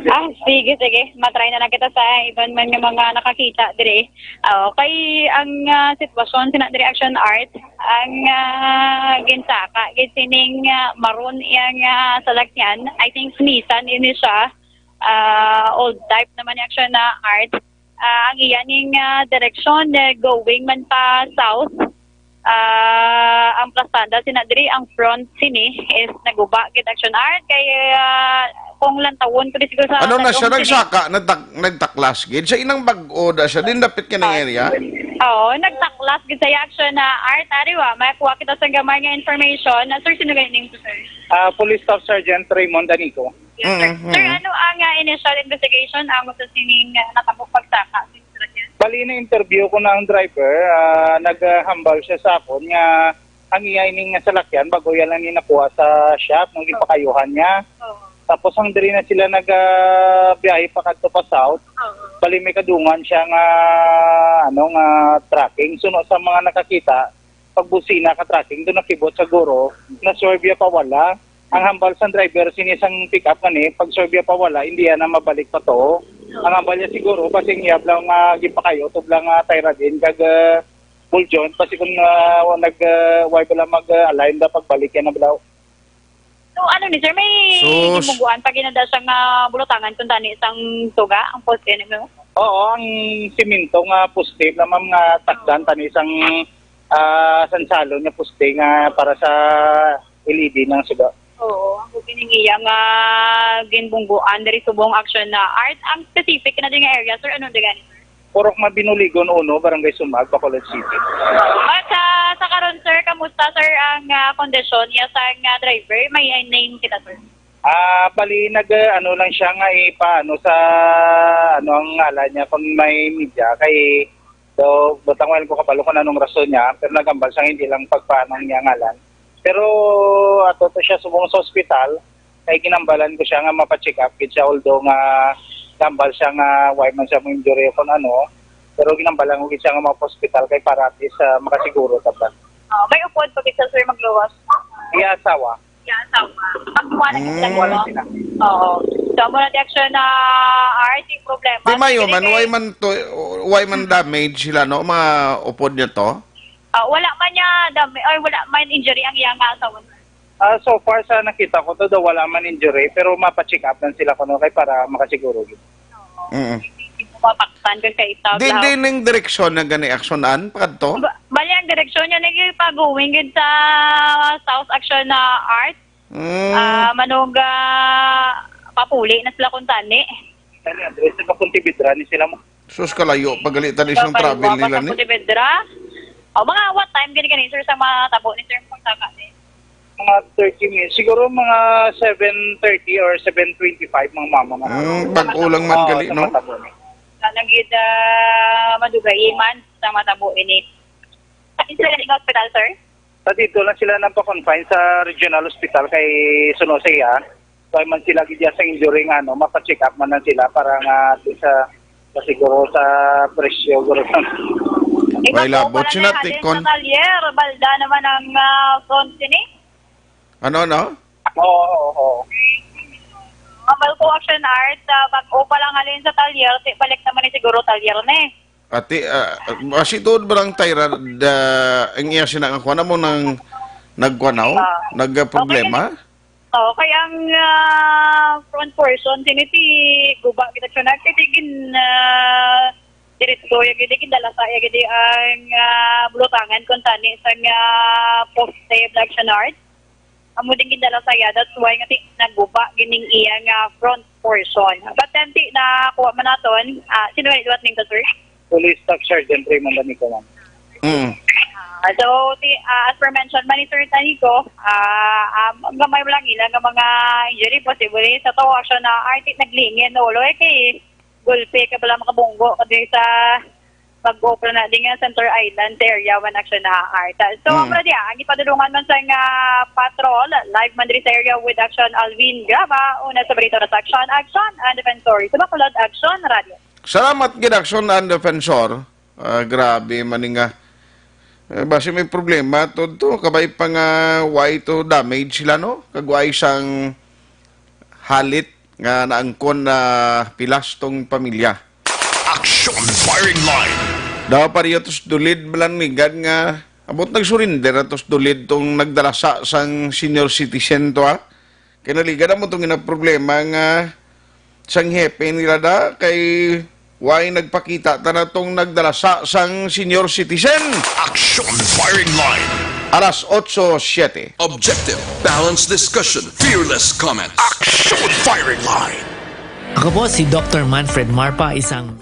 ah, sige, sige. Matry na lang kita sa iban man nga mga nakakita diri. Oo, kay ang, ah, sitwasyon sina diri, Action Art, ang, ah, ginsaka gid sining, ah, maroon iyang, ah, salakyan. I think Nissan ini siya. Ah, old type naman ni, Action na Art. Ah, ang iya ning, ah, direksyon, eh, going man pa south. Ah, ang plastada sina diri, ang front sini is naguba gid, Action Art, kay, ah, kung lantawon ko di siguro sa Ano na siya, sini. Nagsaka, nagtak-, nagtaklas gid? Sa inang bag-o da siya, din dapit ka ng area? Oo, nagtaklas gid sa iya, Action na Art. Ari wa, may kuha kita sa gamay nga information. Na, sir, sino gani name ko, sir? Ah, Police Staff Sergeant Raymond Danico. Yes, sir. Mm, sir, mm. Ano ang, ah, initial investigation ang sa sining, ah, natabo pagsaka? Bali, na-interview ko na ang driver, ah, naghambal siya sa akon nga ang iya ining salakyan, bago iya lang ni nakuha sa shop, nung gipakayuhan niya. Oo. Tapos ang diri na sila nag, ah, biyahe pa kadto pa south. Oo. Bali, may kadungan siya nga, ano, nga tracking. Suno sa mga nakakita, pagbusina ka tracking, doon nakibot sa guro, na-swerve ya pawala. Ang hambal sang driver, sini sang pick-up nga ni, pag-swerve ya pawala, hindi ya na mabalik pa to. Ang hambal niya siguro, basing iya lang nga gipakayo, tublang nga tayra din, kag, ah, buljon, basi kung, ah, nag, ah, why pala mag, ah, align da pagbalik yan na balaw. So, ano ni, sir, may Sus. Gimungguan pa ginada siya nga bulutangan kung tani sang tuga, ang poste ni mo? Oo, ang simento nga poste, na, ma'am, nga takdan tani sang, ah, sansalon nga poste nga para sa L E D ng suga. Oo, ang kining iya nga ginbungguan diri subong, Action na Art. Ang specific na din nga area, sir, ano din gani, sir? Purok Mabinuligon uno, Barangay Sumag, Bacolod City. At sa, sa karon, sir, kamusta, sir, ang, ah, kondisyon niya sa nga driver? May, ah, name kita, sir? Ah, bali, nag, ah, ano lang siya nga ipaano sa, ano, ang ngalan niya pang may media kay do butang wala ko kabalo kung anong rason niya, pero nagambal siya hindi lang pagpaano niya ngalan. Pero ato to siya subong sa ospital, kay ginambalan ko siya nga mapa-check up gid siya, although nga gambal siya nga why man siya mo injury o kung ano, pero ginambalan ko gid siya nga mapa-hospital kay para at least, ah, makasiguro ta ba. Ah, may upod pa gid sa, sir, magluwas? Iya, asawa. Iya, asawa. Pagkuha na Mm. sila, no? Oo. So, amo na di, Action na Art, yung problema. Di mayo man, why man to, why man damage sila, no? Mga upod niya to? Ah, wala man niya dami, or wala man injury ang iyang asawa. Ah, so far sa nakita ko to, daw wala man injury, pero mapa-check up lang sila kuno kay para makasiguro gyud. Oo. Mm. Hindi mo mapaktan kung sa itaw Di, lang. Di ning direksyon na gani, Action Ann, pakadto? Ba-, bali ang direksyon niya, nagipag-going gid sa South, Action na Art. Mm. Ah, manuga, papuli na sila kung tani. Tani, address na Pontevedra ni sila mo. Sus, kalayo, pagalitan isang travel nila ni. Pontevedra. O, mga what time gani gani, sir, sa mga tabo ni, sir, pagsaka ni? Mga thirty minutes. Siguro mga seven thirty or seven twenty-five, mga mama na. Mm, bag-o lang man gali, no? Sa nagid, ah, madugay man sa matabo ini. Sa sila sa hospital, sir? Sa dito lang sila nagpa-confine sa regional hospital kay suno sa iya. Kaya man sila gid sa injury nga, ano, mapa-check up man lang sila para nga at least sa, sa siguro sa presyo, guro. May labot siya na, tikon. Sa talyer, balda naman ang, ah, front sini. Ano, ano? Oo, oo, oo. Ang Balco Action Art, ah, bag-o pa lang halin sa talyer, ti-, balik naman ni siguro talyer ni. Ati, ah, asi tuod ba lang tayra, da, ang iya sina nga kuwan mo nang nagkuwanaw? Ah. Nagproblema? Okay. Oo, kay ang, ah, front portion, sini ti guba kita siya nagtitigin, ah, diretso, ya gid, gindala sa, ya gid, ang, ah, bulutangan kung tani sa nga poste, Black Shanard. Amo din gindala sa iya, that's why nga ti-, naguba gining iya nga front portion. But then, ti, nakuha man naton, ah, sino man liwat ning ka, sir? Police Staff Sergeant Raymond Danico, ma'am. Mm. Ah, so, ti, ah, as per mention man ni Sir Danico, ah, um, ang gamay mo lang ila nga mga injury, possibly sa to, action na, ay, ti, naglingin, ulo, eh, kay gulpi ka pala makabunggo, kasi sa Pag-open na din nga Center Island sa area one action na art. So, Mm. Mura diya, ang ipadulungan man sa nga patrol, live man diri sa area with action Alvin Graba, una sa balita na sa action, action and defensor. Sa Bacolod, Action Radio. Salamat gid, Action and Defensor. Ah, grabe man ni nga. Eh, basi may problema to, to. Kabay pa nga why to damage sila, no? Kag why sang halit nga naangkon na pilas tong pamilya. Action Firing Line. Daw pa riyo tos dulid, malanmigan nga abot nag-surrender na tos dulid tong nagdalasa sang senior citizen to, ha? Kay naligad amo tong ginaproblema nga sang hepe nila da, kay why nagpakita ta na tong nagdalasa sang senior citizen? Action Firing Line. Alas otso siete. Objective, balanced discussion, fearless comment. Action Firing Line. Ako po si Doctor Manfred Marpa, isang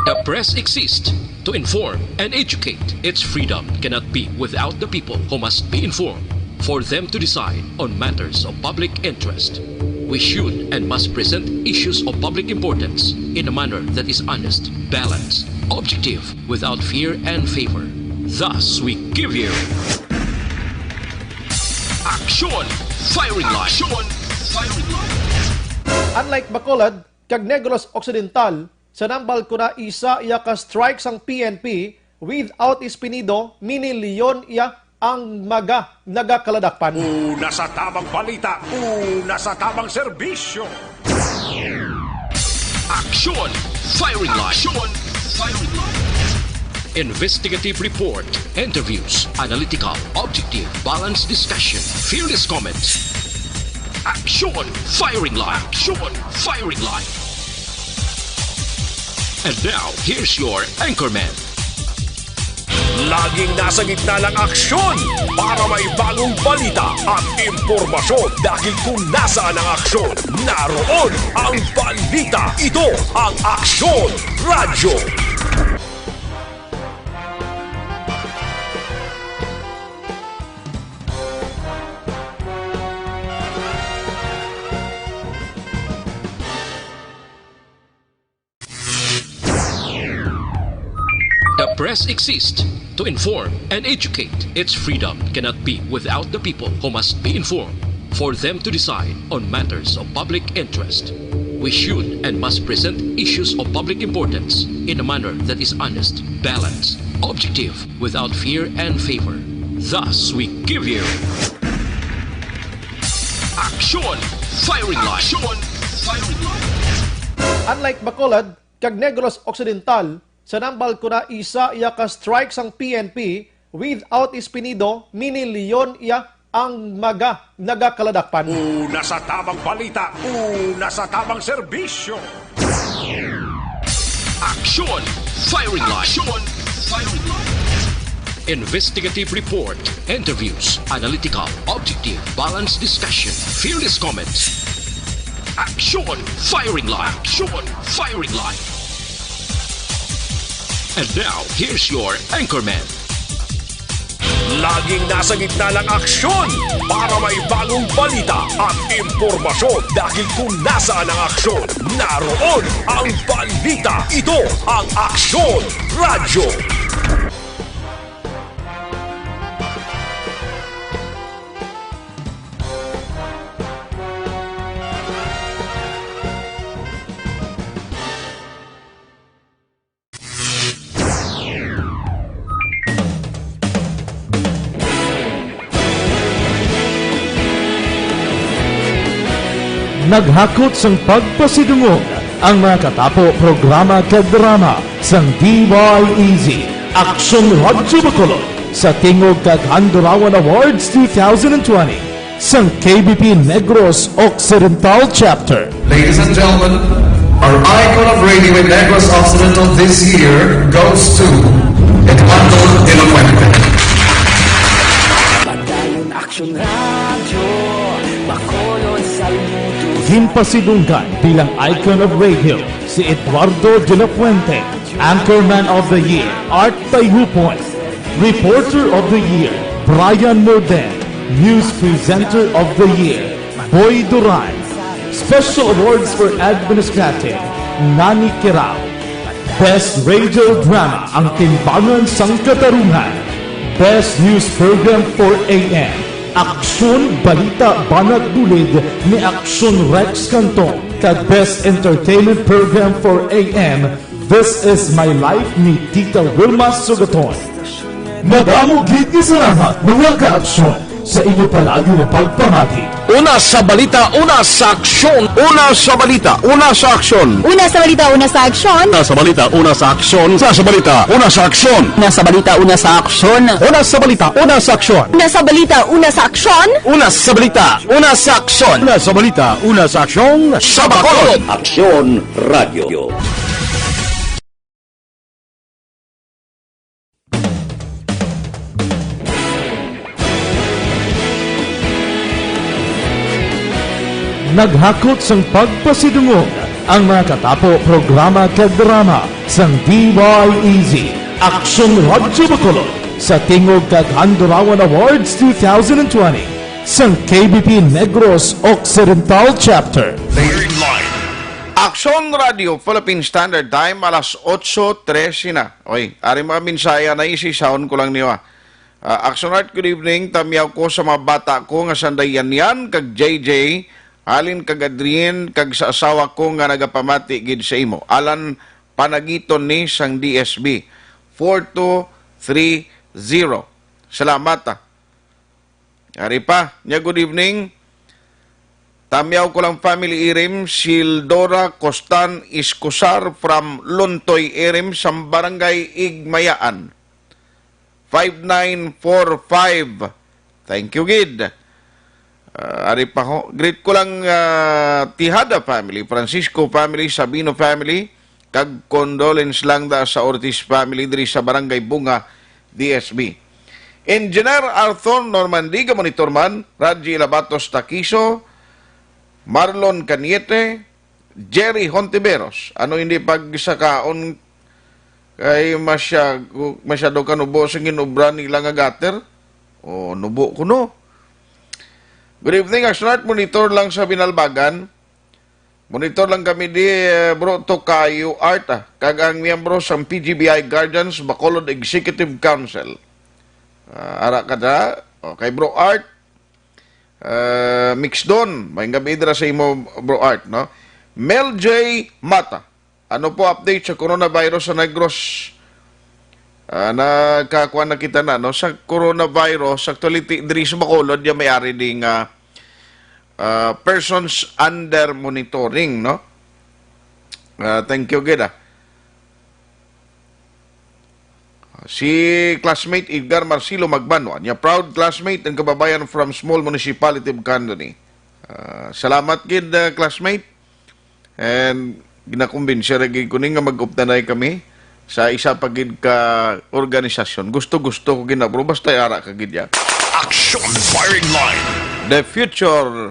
The press exists to inform and educate. Its freedom cannot be without the people, who must be informed for them to decide on matters of public interest. We should and must present issues of public importance in a manner that is honest, balanced, objective, without fear and favor. Thus, we give you Action Firing Line. Action Firing Line. Unlike Bacolod kag Negros Occidental, sa Nambal ko na isa iya ka strike sang P N P, without Espinido, mini Leon iya ang mga nagakaladakpan. Una sa tamang balita, una sa tamang serbisyo. Action Firing Line. Action Firing Line. Investigative report, interviews, analytical, objective, balanced discussion, fearless comments. Action Firing Line. Action Firing Line. And now, here's your anchorman. Laging nasa gitna ng aksyon para may bagong balita at impormasyon, dahil kung nasaan ang aksyon, naroon ang balita. Ito ang Aksyon Radyo. The press exists to inform and educate. Its freedom cannot be without the people, who must be informed for them to decide on matters of public interest. We should and must present issues of public importance in a manner that is honest, balanced, objective, without fear and favor. Thus, we give you Action Firing Line. Action Firing Line. Unlike Bacolod kag Negros Occidental, sa Nambal ko na isa iya ka strike sang P N P, without Espinido, mini Leon iya ang mga nagakaladakpan. Una sa tamang balita, una sa tamang serbisyo. Action Firing Line. Action Firing Line. Investigative report, interviews, analytical, objective, balanced discussion, fearless comments. Action Firing Line. Action Firing Line. And now, here's your anchorman. Laging nasa gitna ng aksyon para may bagong balita at impormasyon, dahil kung nasaan ang aksyon, naroon ang balita. Ito ang Aksyon Radyo. Naghakot sang pagpasidungog ang mga katapo, programa kag drama sang D Y E Z, Aksyon Radyo Bacolod, sa tingog kag Handurawan Awards two thousand and twenty sang K B P Negros Occidental Chapter. Ladies and gentlemen, our icon of radio in Negros Occidental this year goes to Ginpasidunggan bilang icon of radio si Eduardo de la Fuente, Anchorman of the Year, Art Tayhupon, Reporter of the Year, Brian Morden, News Presenter of the Year, Boy Duran, Special Awards for Administrative, Nani Kirao, Best Radio Drama, Ang Timbangan sang Katarungan, Best News Program for A M, Aksyon Balita Banat Bulid ni Aksyon Rex Cantong, kag Best Entertainment Program for A M, This Is My Life ni Tita Wilma Sugaton. Madamo gid nga salamat, mga kaaksyon, sa inyo palagi nga pagpamati. Una sa balita, una sa aksyon. Una sa balita, una sa aksyon. Una sa balita, una sa aksyon. Una sa balita, una sa aksyon. Una sa balita, una sa aksyon. Una sa balita, una sa aksyon. Una sa balita, una sa aksyon. Una sa balita, una sa aksyon. Una sa balita, una sa aksyon. Una sa balita, una sa aksyon. Sa Bacolod. Aksyon Radio. Naghakot sang pagpasidungog ang mga katapo, programa kag drama sang D Y E Z, Aksyon Radyo Bacolod, sa Tingog kag Handurawan Awards two thousand twenty sang K B P Negros Occidental Chapter. Aksyon Radio Philippine Standard Time, alas otso trese na. Oy, ari mga mensahe na, isi-sound ko lang niyo, ah. Ah, Action Art, good evening. Tamyaw ko sa mga bata ko nga sanday Yan Yan kag J J, halin kag Adrian, kag sa asawa ko nga nagapamati gid sa imo. Alan Panagiton ni sang D S B, four two three zero. Salamat, ah. Ari pa, nya, good evening. Tamyaw ko lang family, Irim, Sildora Costan Iscusar from Lontoy, Irim, sa barangay Igmayaan. Five nine four five. Thank you, gid. Ah, ari pa ho. Greet ko lang, ah, Tejada family, Francisco family, Sabino family, kag condolence lang da sa Ortiz family diri sa Barangay Bunga, D S B. Engineer Arthur Normandiga, monitor man, Raji Labatos Taquizo, Marlon Cañete, Jerry Hontiveros, ano hindi pagsakaon kay masya-, masyado kanubo sa ginobra nila nga gutter? O, nubo kuno. Good evening, Action Art. Monitor lang sa Binalbagan. Monitor lang kami di, eh, bro, Tokayo Art, ah, kag ang miyembro sang P G B I Guardians Bacolod Executive Council. Ah, ara ka da. Okay, bro Art. Ah, Mix Don, may gabi dira sa imo, bro Art, no? Mel J Mata, ano po update sa coronavirus sa Negros? Ah, nagkakuan na kita na, no? Sa coronavirus, actually, ti-, diri sa Bacolod, yung may-ari ding, ah, ah, persons under monitoring, no? Ah, thank you, gid, ah. Si classmate Edgar Marcelo Magbanwa, niya, proud classmate and kababayan from small municipality of Candoni. Ah, salamat gid, ah, classmate. And ginakumbinsi ra gid ko ni nga mag-updanay kami sa isa pa gid ka organisasyon. Gusto-gusto ko gid na, bro, basta ara ka gid ya. Action Firing Line. The future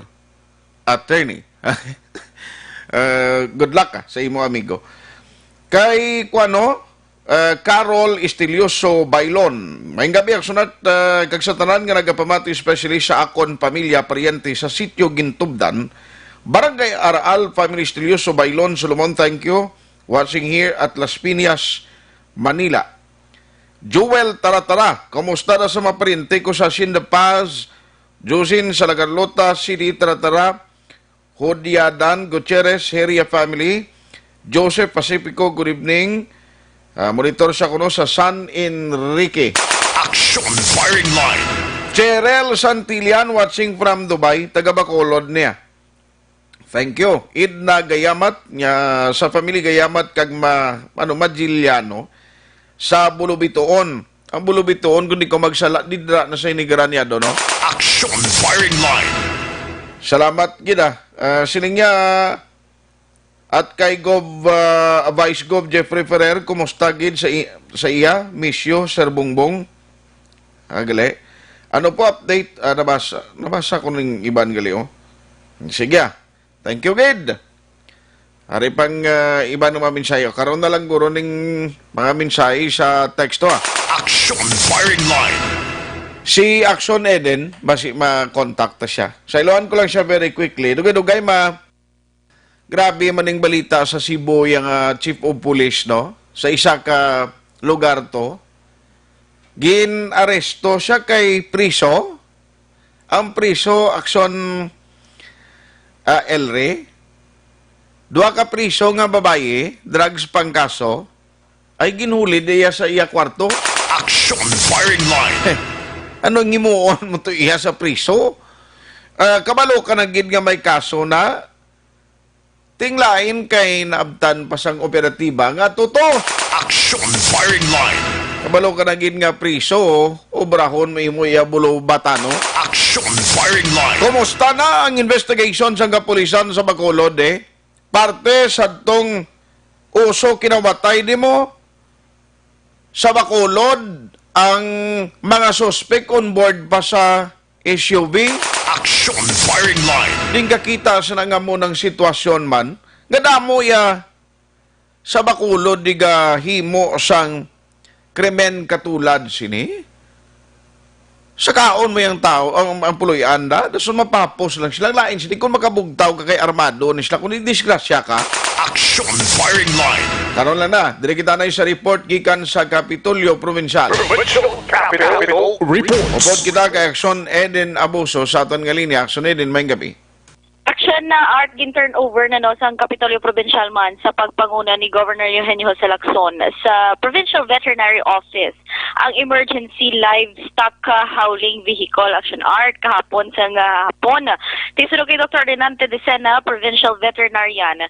attorney. Uh, good luck, ah, sa imo, amigo. Kay, kuano, uh, Carol Estilioso Bailon. Maayong gabi, Action Art, uh, kag sa tanan nga nagapamati, especially sa akon pamilya, paryente sa Sitio Gintubdan, Barangay Araal, family Estilioso Bailon, Solomon, thank you. Watching here at Las Piñas, Manila. Joel Taratara, kumusta na sa mga paryente ko sa Hacienda Paz, Josin sa La Carlota City, Taratara, Hodiadan Gutierrez, Heria family, Joseph Pacifico, good evening. Ah, monitor siya kuno sa San Enrique. Action Firing Line. Cheryl Santillan, watching from Dubai, taga Bacolod niya. Thank you. Edna Gayamat, nga sa family Gayamat kag ma-, ano, Magiliano, sa Bulubitoon. Ang Bulubitoon, kung di ko magsala, didra na sa Inigraniado, no? Action Firing Line. Salamat gid, ah. Ah, sining niya, at kay Gov, ah, Vice Gov Jeffrey Ferrer, kumusta gid sa i-, sa iya? Miss you, Sir Bongbong. Ah, gali. Ano po update? Ah, nabasa, nabasa ko ning iban gali, oh. Sige, ah. Thank you, gid. Ari pang, ah, iba nga mga mensahe. Karon na lang guro ning mga mensahe sa teksto, ha. Action Firing Line. Si Action Eden, basi ma-contact ta siya. Sa ilohan ko lang siya very quickly. Dugay-dugay, ma-, grabe man ning balita sa Cebu, yang, ah, chief of police, no? Sa isa ka lugar to, gin-aresto siya kay priso. Ang priso, Action, ah, Elre, duha ka priso nga babayi, drugs pang kaso, ay ginhulid iya sa iya kwarto. Action Firing Line. Ano ang himuon mo to iya sa priso? Ah, kabalo ka na gid nga may kaso na, ting lain kay naabtan pa sang operatiba nga tuto. Action Firing Line. Kabalo ka na gid nga priso, obrahon mo imo iya bulo bata, no? Action Firing Line. Kumusta na ang investigation sang kapulisan sa Bacolod, eh? Parte sa tong uso kinawatay nimo sa Bacolod, ang mga suspek on board pa sa S U V. Action Firing Line. Din kakita sa nangamo ng sitwasyon man, nga damo iya sa Bacolod di gahimo sang krimen katulad sini. Sakaon mo yung tao, ang, ang puloy-an da, dason mapapos lang sila. Lain sini kung makabugtaw ka kay armado ni sila, kung disgrasya ka. Action Firing Line. Karon lang na, diri kita na sa report gikan sa Kapitolyo Provincial. Provincial Capitol Report. Upod kita kay Action Eden Abuso sa aton nga linya. Action Eden, may gabi. Action na art gin turn over na, no, sang Kapitolyo Provincial man sa pagpanguna ni Governor Eugenio Jose Lacson sa Provincial Veterinary Office ang emergency livestock, ah, hauling vehicle, Action Art, kahapon sang, ah, hapon. Tisulo kay Doktor Renante Decena, Provincial Veterinarian,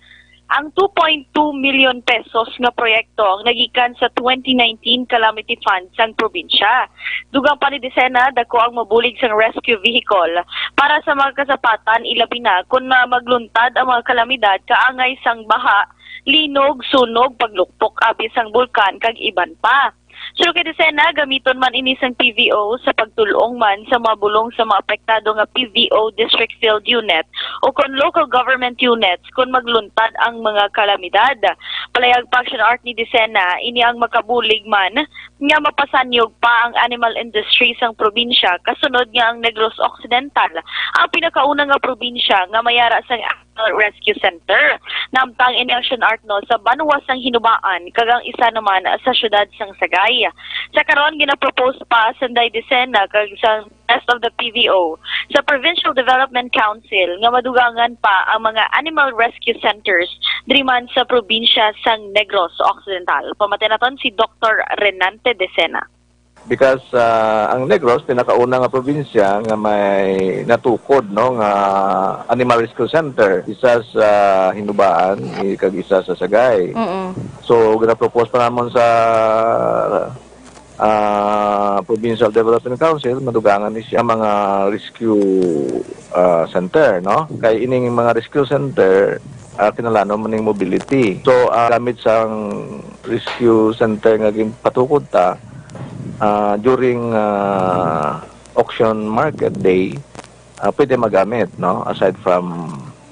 ang two point two million pesos nga proyekto ang nagikan sa twenty nineteen Calamity Fund sang probinsya. Dugang pa ni Decena, dako ang mabulig sang rescue vehicle para sa mga kasapatan, ilabi na kon ma-, magluntad ang mga kalamidad kaangay sang baha, linog, sunog, paglukpok abi sang bulkan, kag iban pa. Suno kay Decena, gamiton man ini sang P V O sa pagtul-ong man sa mga bulong sa mga apektado nga P V O District Field Unit o kon Local Government Units kon magluntad ang mga kalamidad. Palayag pa, Action Art, ni Decena, ini ang makabulig man nga mapasanyog pa ang animal industry sang probinsya, kasunod nga ang Negros Occidental ang pinakauna nga probinsya nga may ara sang Animal Rescue Center. Naabtan ini, Action Art, no, sa banwa sang Hinubaan, kag ang isa naman sa siyudad sang Sagay. Sa karon, ginapropose pa sang Decena kag sang rest of the P V O sa Provincial Development Council nga madugangan pa ang mga animal rescue centers diri man sa probinsya sang Negros Occidental. Pamati naton si Doktor Renante Decena. Because, ah, ang Negros, pinakauna nga probinsya nga may natukod, no, nga animal rescue center, isa sa Hinubaan, i-, kag isa sa Sagay. Mm. So, ginapropose pa namon sa, ah, Provincial Development Council, madugangan ni siya mga rescue, ah, center, no? Kay ining mga rescue center, ah, kinahanglan man ning mobility. So, ah, gamit sang rescue center nga ginpatukod ta, ah, during, ah, auction market day, ah, pwede magamit, no? Aside from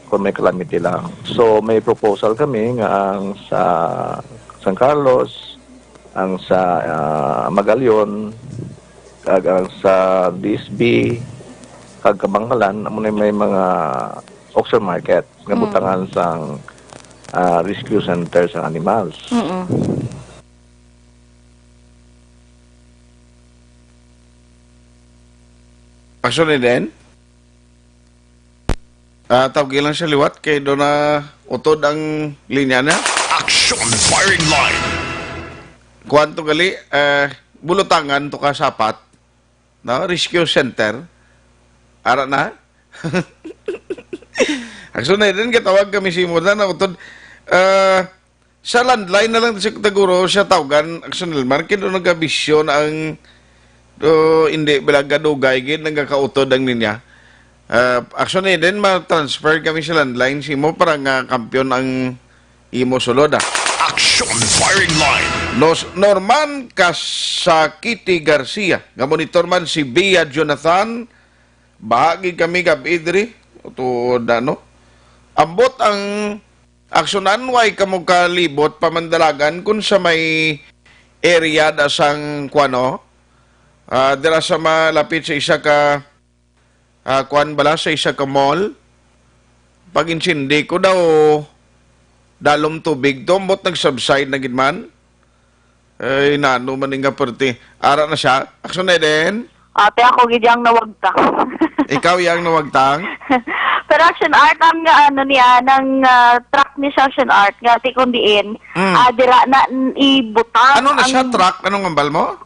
kung may calamity lang. So, may proposal kami nga ang sa San Carlos, ang sa, ah, Magallon, kag ang sa D S B, kag Kabankalan, amo na may mga auction market nga Mm. butangan sang, ah, rescue center sang animals. Mm-mm. Action ni Den? Ah, tawgi lang siya liwat kay do na utod ang linya niya. Action Firing Line. Kuwan to gali, eh, bulutangan to ka sapat. No? Rescue center. Ara na. Action na din, katawag kami si Muda na utod. Ah, sa landline na lang si Taguro, siya tawgan, Action Elmar, kaya doon nagabisyon ang, do, hindi, bilang gadugay, gid, nagkakautod ang linya. Ah, Action Eden, ma-transfer kami sa landline, si mo, para nga kampiyon ang imo sulod, ah. Action Firing Line. Nos, Norman Kasakiti Garcia, nga monitor man si Bia Jonathan, bahagi kami gab-i diri, tuod na, no? Ambot ang aksyonan, way kamo kalibot pa Mandalagan kung sa may area da sang kuano, ah, dira sa malapit sa isa ka, ah, kuan bala, sa isa ka mall. Pag-insindi ko daw, dalom tubig to, ambot nag-subside na gid man. Ay, nano man nga perti. Ara na siya. Action na din. Ate, ako gid yang nawagtang. Ikaw yang nawagtang? Pero Action Art, ang, ah, ano niya, nang, ah, truck ni siya, Action Art, nga ti kung diin, Mm. ah, dira na n- ibutang Ano na siya, ang, truck? Anong ambal mo?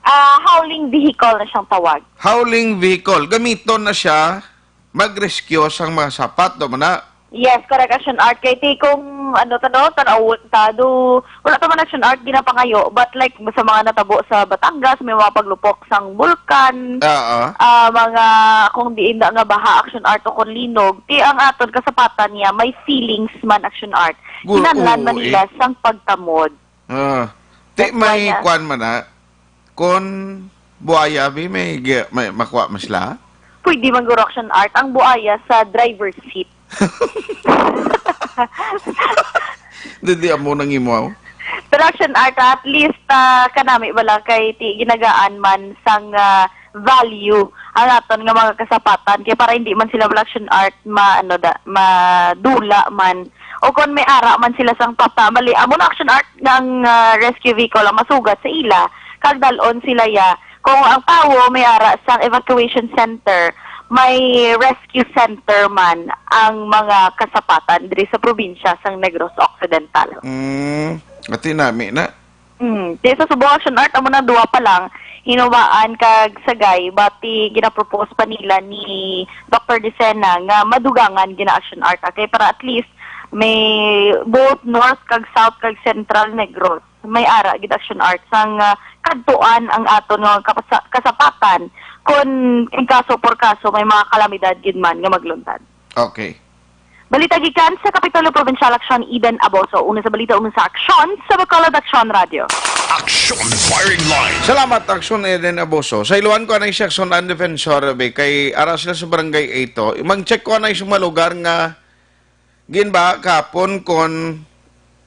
Ah, hauling vehicle na siyang tawag. Hauling vehicle. Gamiton na siya mag-rescue sang mga sapat, do man na. Yes, correct, Action Art. Kay ti kung ano ta, no, tan-awon ta, do, wala ta man Action Art ginapangayo, but like sa mga natabo sa Batangas, may mga paglupok sang bulkan, Oo. ah, mga kung diin na nga baha, Action Art, o kung linog, ti ang aton kasapatan niya may feelings man, Action Art. Gu- Kinahanglan man oo, eh. nila sang pagtamod. Ah. Ti That's why may na- kwan man na, kon buaya, bi, may gi- may makuha man sila? Pwede man guro, Action Art, ang buaya sa driver's seat. Dili amo nang imo, aw. Pero Action Art, at least, ah, kanami bala kay ti ginagaan man sang, ah, value ang aton nga mga kasapatan, kay para hindi man sila, Action Art, ma-, ano da, madula man. O kon may ara man sila sang pata, mali, amo na, Action Art, nga ang, ah, rescue vehicle ang masugat sa ila, kag dalon sila ya. Kung ang tawo may ara sang evacuation center, may rescue center man ang mga kasapatan diri sa probinsya sang Negros Occidental. Mm, ati nami na. Mm. Di sa subong, Action Art, amo na duwa pa lang, Hinubaan kag Sagay, bati ginapropose pa nila ni Doctor Decena nga madugangan gina Action Art, okay? Para at least may both North kag South kag Central Negros may ara gid Action Art sang, ah, kadtuan ang aton nga kapasa-, kasapatan kon in kaso por kaso may mga kalamidad gid man nga magluntad. Okay. Balita gikan sa Kapitulo Provincial Action, Eden Aboso. Una sa balita, una sa aksyon, sa Bacolod Aksyon Radio. Action Firing Line. Salamat, Aksyon Eden Aboso. Sa iluan ko anay si Aksyon ang Defensor, be, kay ara sila sa Barangay Eto. Mang-check ko anay sa mga lugar nga ginba kapon kon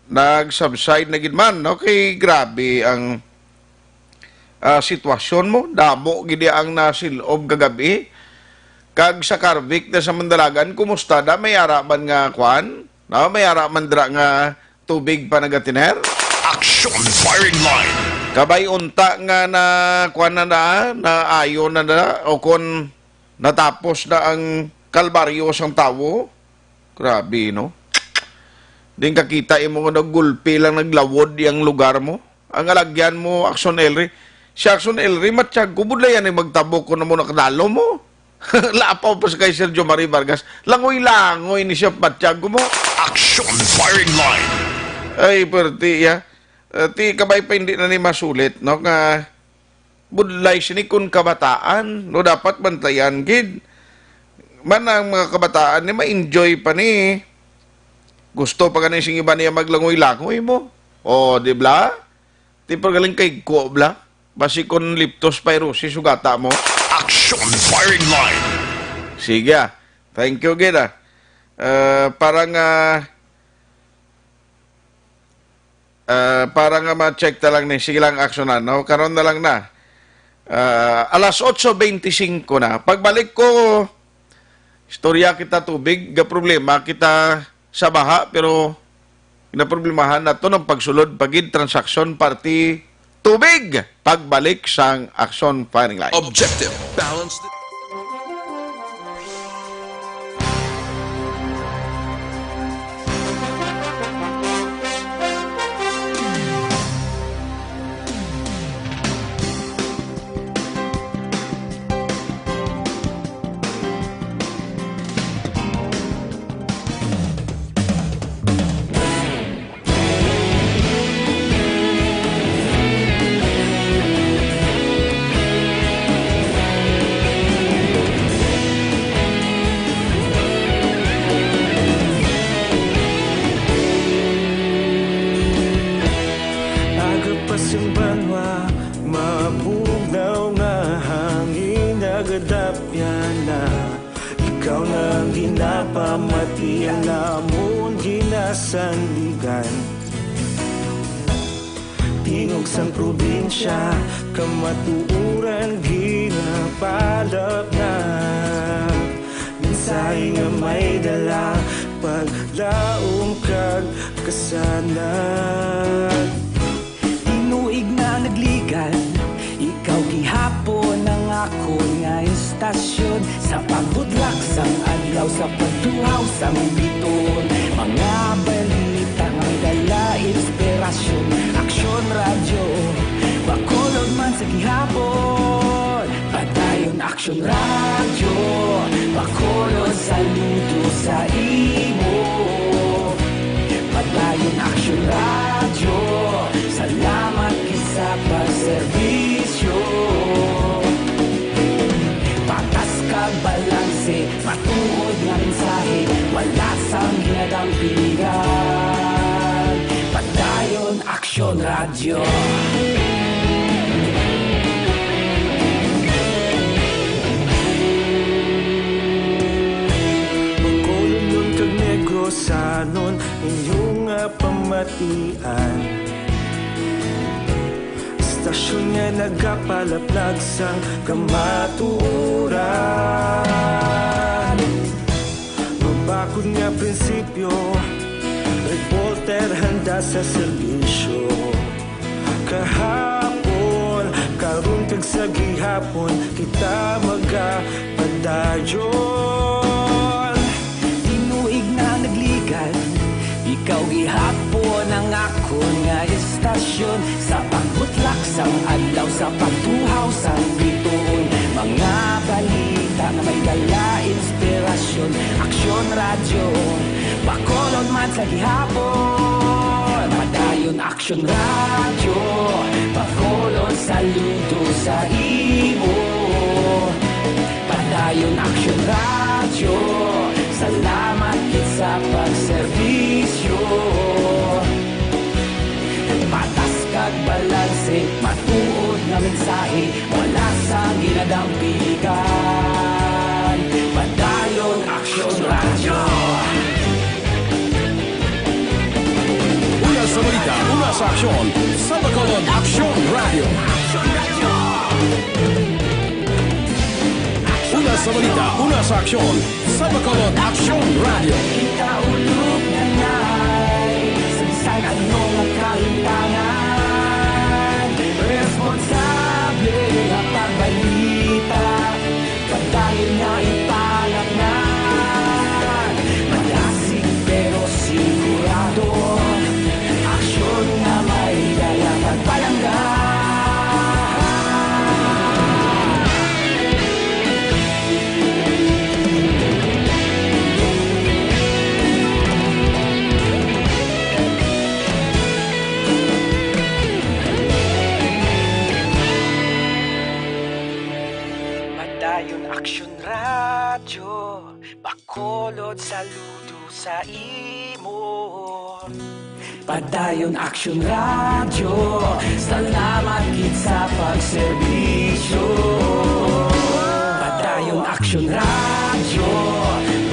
nag-subside na gid man, no? Kay grabe ang, ah, sitwasyon mo. Damo gid ang nasil-ob kagabi. Kag sa Carvic na sa Mandalagan, kumusta da? May ara man nga kwan? No? May ara man dira nga tubig pa nagatiner? Action Firing Line. Kabay unta nga na, kwan na na, naayo na na, o kon natapos na ang kalbaryo sang tawo? Grabe, no? Din kakita imo nga nagulpi lang, naglawod yang lugar mo. Ang alagyan mo, Action Elry. Si Action Elry, matsyag ko, budlayan ay magtabok kung amo nakadalo mo. Lapaw pa sa kay Sergio Marie Vargas. Langoy-langoy ni siya, matsyag ko mo. Action Firing Line. Ay, perti, ya. Eh, ti, kabay pa hindi na ni masulit, no? Nga, budlay sini kun kabataan, no, dapat bantayan gid. Man ang mga kabataan ni ma-enjoy pa ni. Gusto pa gani sing iba niya maglangoy-langoy mo. O, di bla? Ti pa galing kay ko bla. Basi kun leptospirosis sugata mo. Action Firing Line. Sige, ah. Thank you gid, ah. Eh, para nga Ah, para nga ma-check ta lang ni, sige lang, aksyonan, no? Karon na lang na. Ah, alas otso beintisinko na. Pagbalik ko, istorya kita tubig, ga problema kita sa baha, pero ginaproblemahan nato ng pagsulod pagid transaksyon party tubig. Pagbalik sang Action Firing Line. Objective, balanced. Agapas ang banwa, mabugnaw nga hangin, nagadapyan na. Ikaw na ang ginapamati, ang namon ginasandigan. Tingog sang probinsya, kamatuoran ginapalapnag. Mensahe nga may dala, paglaom kag kasanag. Tinuig na nagligad, ikaw gihapon ang akon nga istasyon. Sa pagbutlak sang adlaw, sa pagtuhaw sang bituon, mga balita nga may dala inspirasyon. Aksyon Radyo, Bacolod man sa gihapon. Padayon Aksyon Radyo, Bacolod, saludo sa imo. Padayon Aksyon Radyo, salamat gid sa pagserbisyo. Patas kag balanse, matuod nga mensahe, wala sang ginadampigan. Padayon Aksyon Radyo. Bacolodnon kag Negrosanon, inyo nga pamatian. Istasyon nga nagapalaplag sang kamatuoran. Mabakod nga prinsipyo, reporter handa sa serbisyo. Kahapon, karon kag sa gihapon, kita magapadayon. Tinuig na nagligad, ikaw gihapon ang akon nga istasyon. Sa pagbutlak sang adlaw, sa pagtuhaw sang bituon, mga balita nga may dala inspirasyon. Aksyon Radyo, Bacolod man sa gihapon. Padayon Aksyon Radyo, Bacolod, saludo sa imo. Padayon Aksyon Radyo, salamat gid sa pagserbisyo. Patas kag balanse, matuod nga mensahe, wala sang ginadampigan. Padayon Aksyon Radyo. Una sa balita, una sa aksyon, sa Bacolod Aksyon Radyo. Una sa balita, una sa aksyon, sa Bacolod Aksyon Radyo. Ikaulog na na'y sa, sa ano nga kahimtangan, responsable nga pagbalita. Padayon nga ipalapngan, malasig pero sigurado. Aksyon nga may dala pagpalangga. Padayon Aksyon Radyo, Bacolod, saludo sa imo. Padayon Aksyon Radyo, salamat gid sa pagserbisyo. Padayon Aksyon Radyo,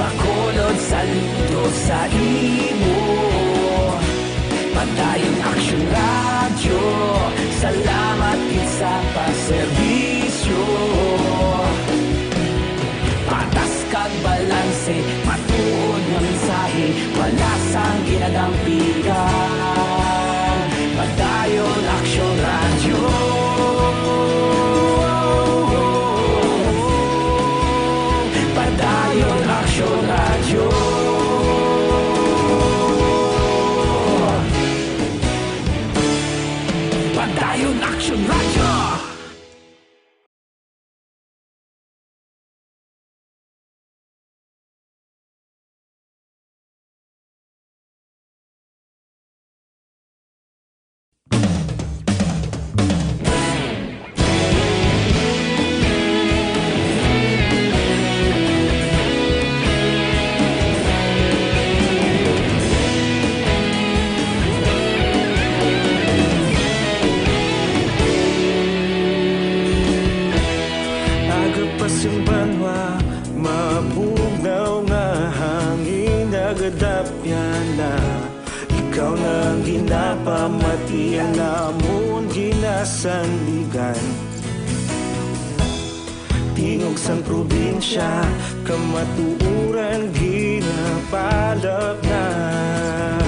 Bacolod, saludo sa imo. Padayon Aksyon Radyo, salamat gid sa pagserbisyo. Patas kag balanse, matuod nga mensahe, wala sang ginadampigan. Padayon Aksyon Radyo. Padayon Aksyon Radyo. Padayon Aksyon Radyo. Pamatian namon ginasandigan, tingog sang probinsya, kamatuoran ginapalapnag.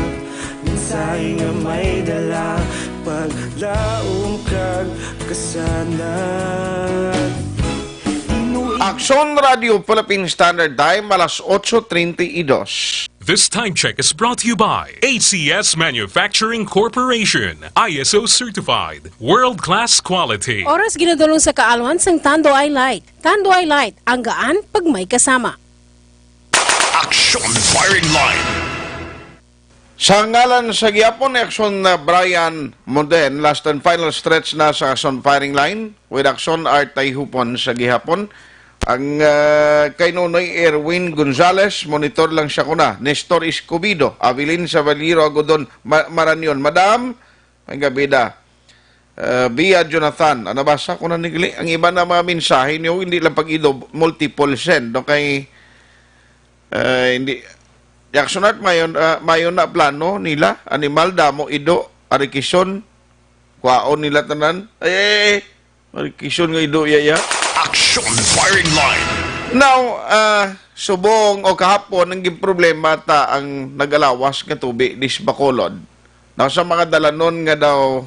Mensahe nga may dala, paglaom kag kasanag. Inuwi- Aksyon Radio Philippine Standard Time, alas otso treinta y dos. This time check is brought to you by A C S Manufacturing Corporation, I S O certified, world-class quality. Oras ginadulong sa kaalwan sang Tanduay Light. Tanduay Light, ang gaan pag may kasama. Action Firing Line. Sa ngalan sa gihapon ni Aksyon na Brian Moden, last and final stretch na sa Aksyon Firing Line with Aksyon Art Tayhupon sa gihapon. Ang, ah, kay Nonoy Erwin Gonzales, monitor lang siya kuna. Nestor Escobedo, Avelin Saballero, Agodon, Ma-, Marañon. Madam, may gabi da. Ah, Bia Jonathan, ah, nabasa ko na ni gali. Ang iba na mga mensahe niyo, hindi lang pag-ido, multiple send, no? Kay, ah, hindi. Aksyon Art, mayon, ah, mayon na plano nila. Animal, damo, ido, arikison. Kwaon nila tanan. Ay, ay, ay. Marikison nga ido, iya, iya. Action Firing Line. Now, ah, subong o kahapon, ang ginproblema ta ang nagalawas nga tubi dis Bacolod. Now, sa mga dalanon nga daw,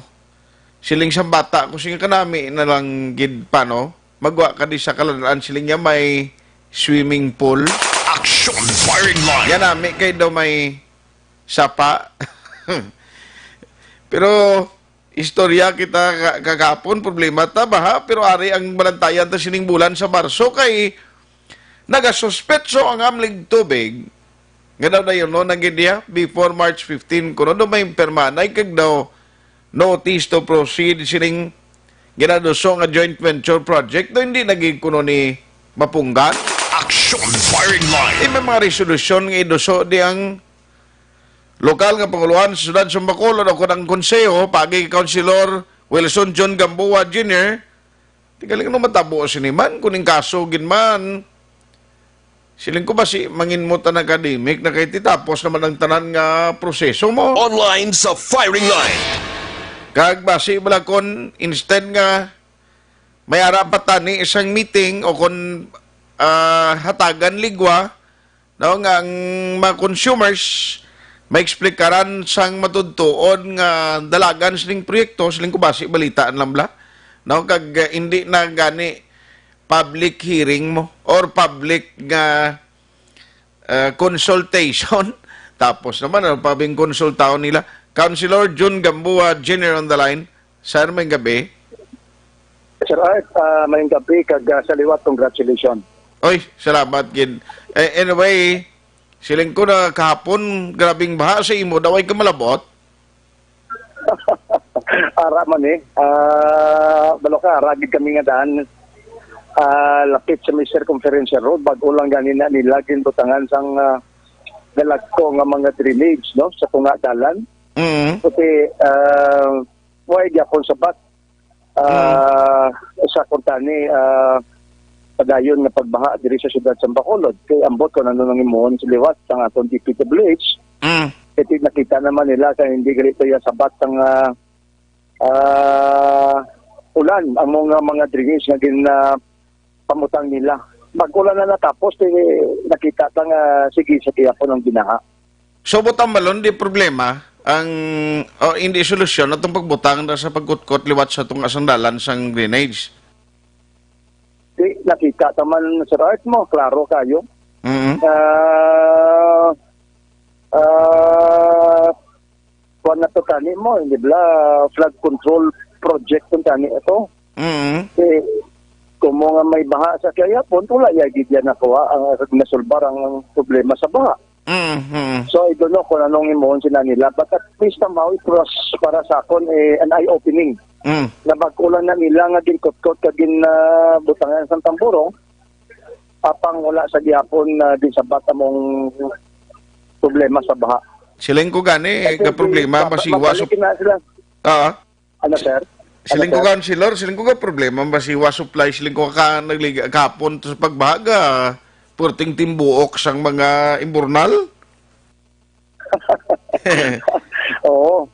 siling sang bata ko, siling kanami na lang gid pa, no? Magwa ka di sa kalanan, siling niya may swimming pool. Action Firing Line. Yan, nami kay daw may sapa. Pero, istorya kita ka-, kagapon, problema ta baha, pero ari ang balantayan ta sining bulan sa Marso kay nagasuspetso ang Amlig Tubig nga daw dayon, no, nagid niya before March fifteen, kuno daw may permanay kag daw notice to proceed sining ginaduso nga joint venture project, daw hindi nagid kuno ni mapunggan. Action Firing Line. Eh, may mga resolusyon nga iduso di ang lokal nga panguluhan sa siyudad sa Bacolod o kon ang konseho, pagi kay Councilor Wilson John Gamboa Junior, tigaling no matabo sini man, kung ning kaso gid man, siling ko ba si mangin mo tan academic na kay titapos naman ang tanan nga proseso mo. Online sa Firing Line. Kag basi bala kon instead nga may ara pa tani isang meeting o kon, ah, hatagan ligwa, no, nga ang mga consumers maexplikaran sang matudtuon nga dalagan sining proyekto, siling ko basi balitaan lang bala, no, kag, eh, hindi na gani public hearing mo or public nga, eh, consultation. Tapos naman, ano pa bing konsultahon nila? Councilor Jun Gamboa Junior on the line. Sir, may gabi. Sir Art, ah, may gabi kag, ah, sa liwat, congratulations. Oy, salamat gid. Eh, anyway, siling ko na kahapon, grabing baha sa imo, daw ay kamalabot. Ara man eh. Ah, balo ka, ara gid kami nga daan. Ah, lapit sa may circumferential road, bag-o lang gani na nila ginbutangan sang, ah, galagko nga mga drainage, no, sa tunga dalan. Mm. Kasi, ah, way gyapon sabat, ah, sa kuntani, ah, padayon nga pagbaha diri sa siyudad sa Bacolod. Kay ambot ko nano nang imuhon sa liwat sang aton D P W H. Mm. Kay nakita naman nila kay hindi gali to ya sabat sang, ah, ah, ulan ang mga, mga drainage nga gin, ah, pamutang nila. Mag-ulan na natapos, eh, nakita ta nga sige sa gihapon ang binaha. So, butang balon, di problema ang, o hindi solusyon atong pagbutang na sa pagkutkot liwat sa tunga sang dalan sang drainage? Di, nakita ta man, Sir Art, mo, klaro kayo. Mm. Ah, ah, kuwan na to tani mo, hindi bala, flood control project kung tani ito. Mm. Eh, kung mo nga may baha sa kaya po, wala ya gid yan nakuha ang nasulbar ang problema sa baha. Mm, mm. So, I don't know kung anong imuhon sila nila, but at least somehow it was para sa akon, eh, an eye-opening. Mm. Na bag-o lang na nila nga ginkutkot kag gin, ah, butangan sa tamburong, apang wala sa gihapon na gisabat among problema sa baha. Siling ko gani, Kasi ka problema, baba-, masiwa mabalik sup-, na sila. Ah. Ano, sir? Siling Ano, ko sir? Councilor, siling ko ka problema, masiwa supply, siling ko ka nagliga, kapon to sa pagbaha, purting timbuok sang mga imburnal. Oo.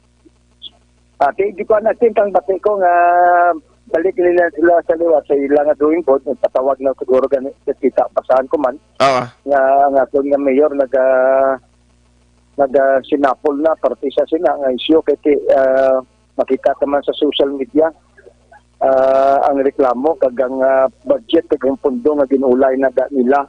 Ah, kay di ko natin kang bati ko nga balik nila sila sa liwat sa ila nga drawing board, nagpatawag na siguro gani, kita pasahan ko man, Ah, nga ang aton nga mayor naga, naga sinapol na parte sa sina nga isyu kay ti, ah, makita ta man sa social media, ah, ang reklamo kag ang, ah, budget kag ang pundo nga ginulay na da nila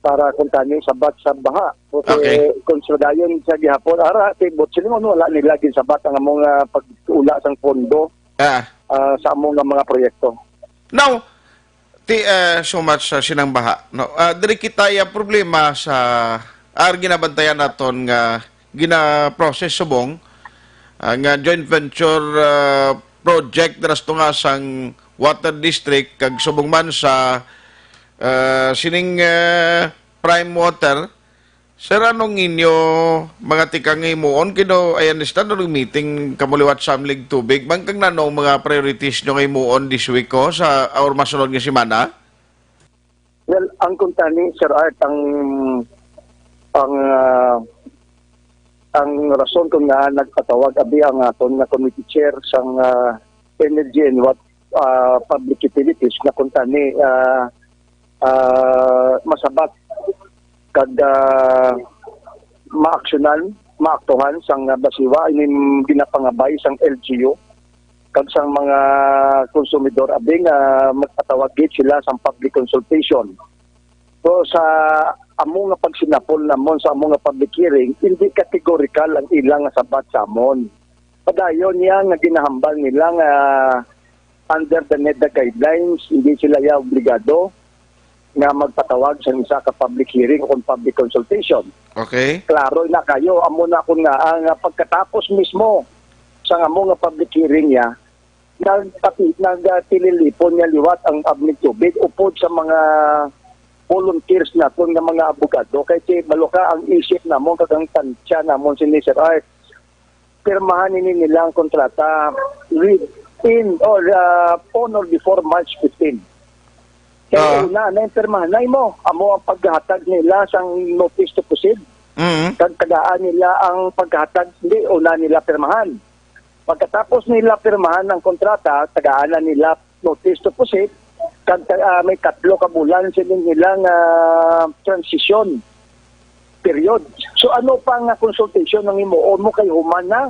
para kung tani sabat sa baha. Okay. Kay kung sa dayon sa gihapon, ara, kay Butsilon, wala nila ginsabat ang among, ah, pag-ula sang pondo, Ah. ah, sa among nga mga proyekto. Now, ti, ah, so much sa sinang baha, no? Ah, diri kita ya problema sa, ar ginabantayan naton nga gina-process subong, ah, nga joint venture, ah, project dira sa tunga sang water district kag subong man sa, ah, sining, ah, Prime Water. Sir, anong inyo mga tikang himuon? Kino, I understand, nag meeting kamo liwat sa Samlig Tubig. Bangkag nanong mga priorities nyo nga himuon this week ko sa or masunod nga semana? Well, ang kuntani, Sir Art, ang, ang, ah, ang rason kung nga nagpatawag abi ang aton nga committee chair sang, ah, Energy and what, ah, Public Utilities nga kuntani, ah, ah, masabat kag, ah, maaksyonan, maaktuhan sang, ah, BASIWA ining ginapangabay sang L G U kag sang mga konsumidor abi nga magpatawag gid sila sang public consultation. So, sa amo nga pagsinapol namon sa amo nga public hearing, hindi kategorikal ang ilang nga sabat sa amon. Padayon niya nga ginahambal nila nga under the NEDA guidelines, hindi sila ya obligado nga magpatawag sa isa ka public hearing o kung public consultation. Okay. Klaro na kayo, amo na kun nga ang, ah, pagkatapos mismo sa amo nga public hearing niya, nagpati-, nagtililipon niya liwat ang Samlig Tubig upod sa mga volunteers naton nga mga abogado. Kay si Baloka ang isip namon kag ang tansya namon sini, Sir Art. Pirmahan ini nila ang kontrata within or, ah, on or before March fifteen. Kaya Ah. una na yung pirmahan na mo. Amo ang paghatag nila sang notice to proceed. Mm. Kag tagaan nila ang paghatag, hindi, una nila pirmahan. Pagkatapos nila pirmahan ang kontrata, tagaan na nila notice to proceed, kag ta-, ah, may tatlo ka bulan sila nilang, ah, transition period. So, ano pa nga consultation ang himuon mo kay human na?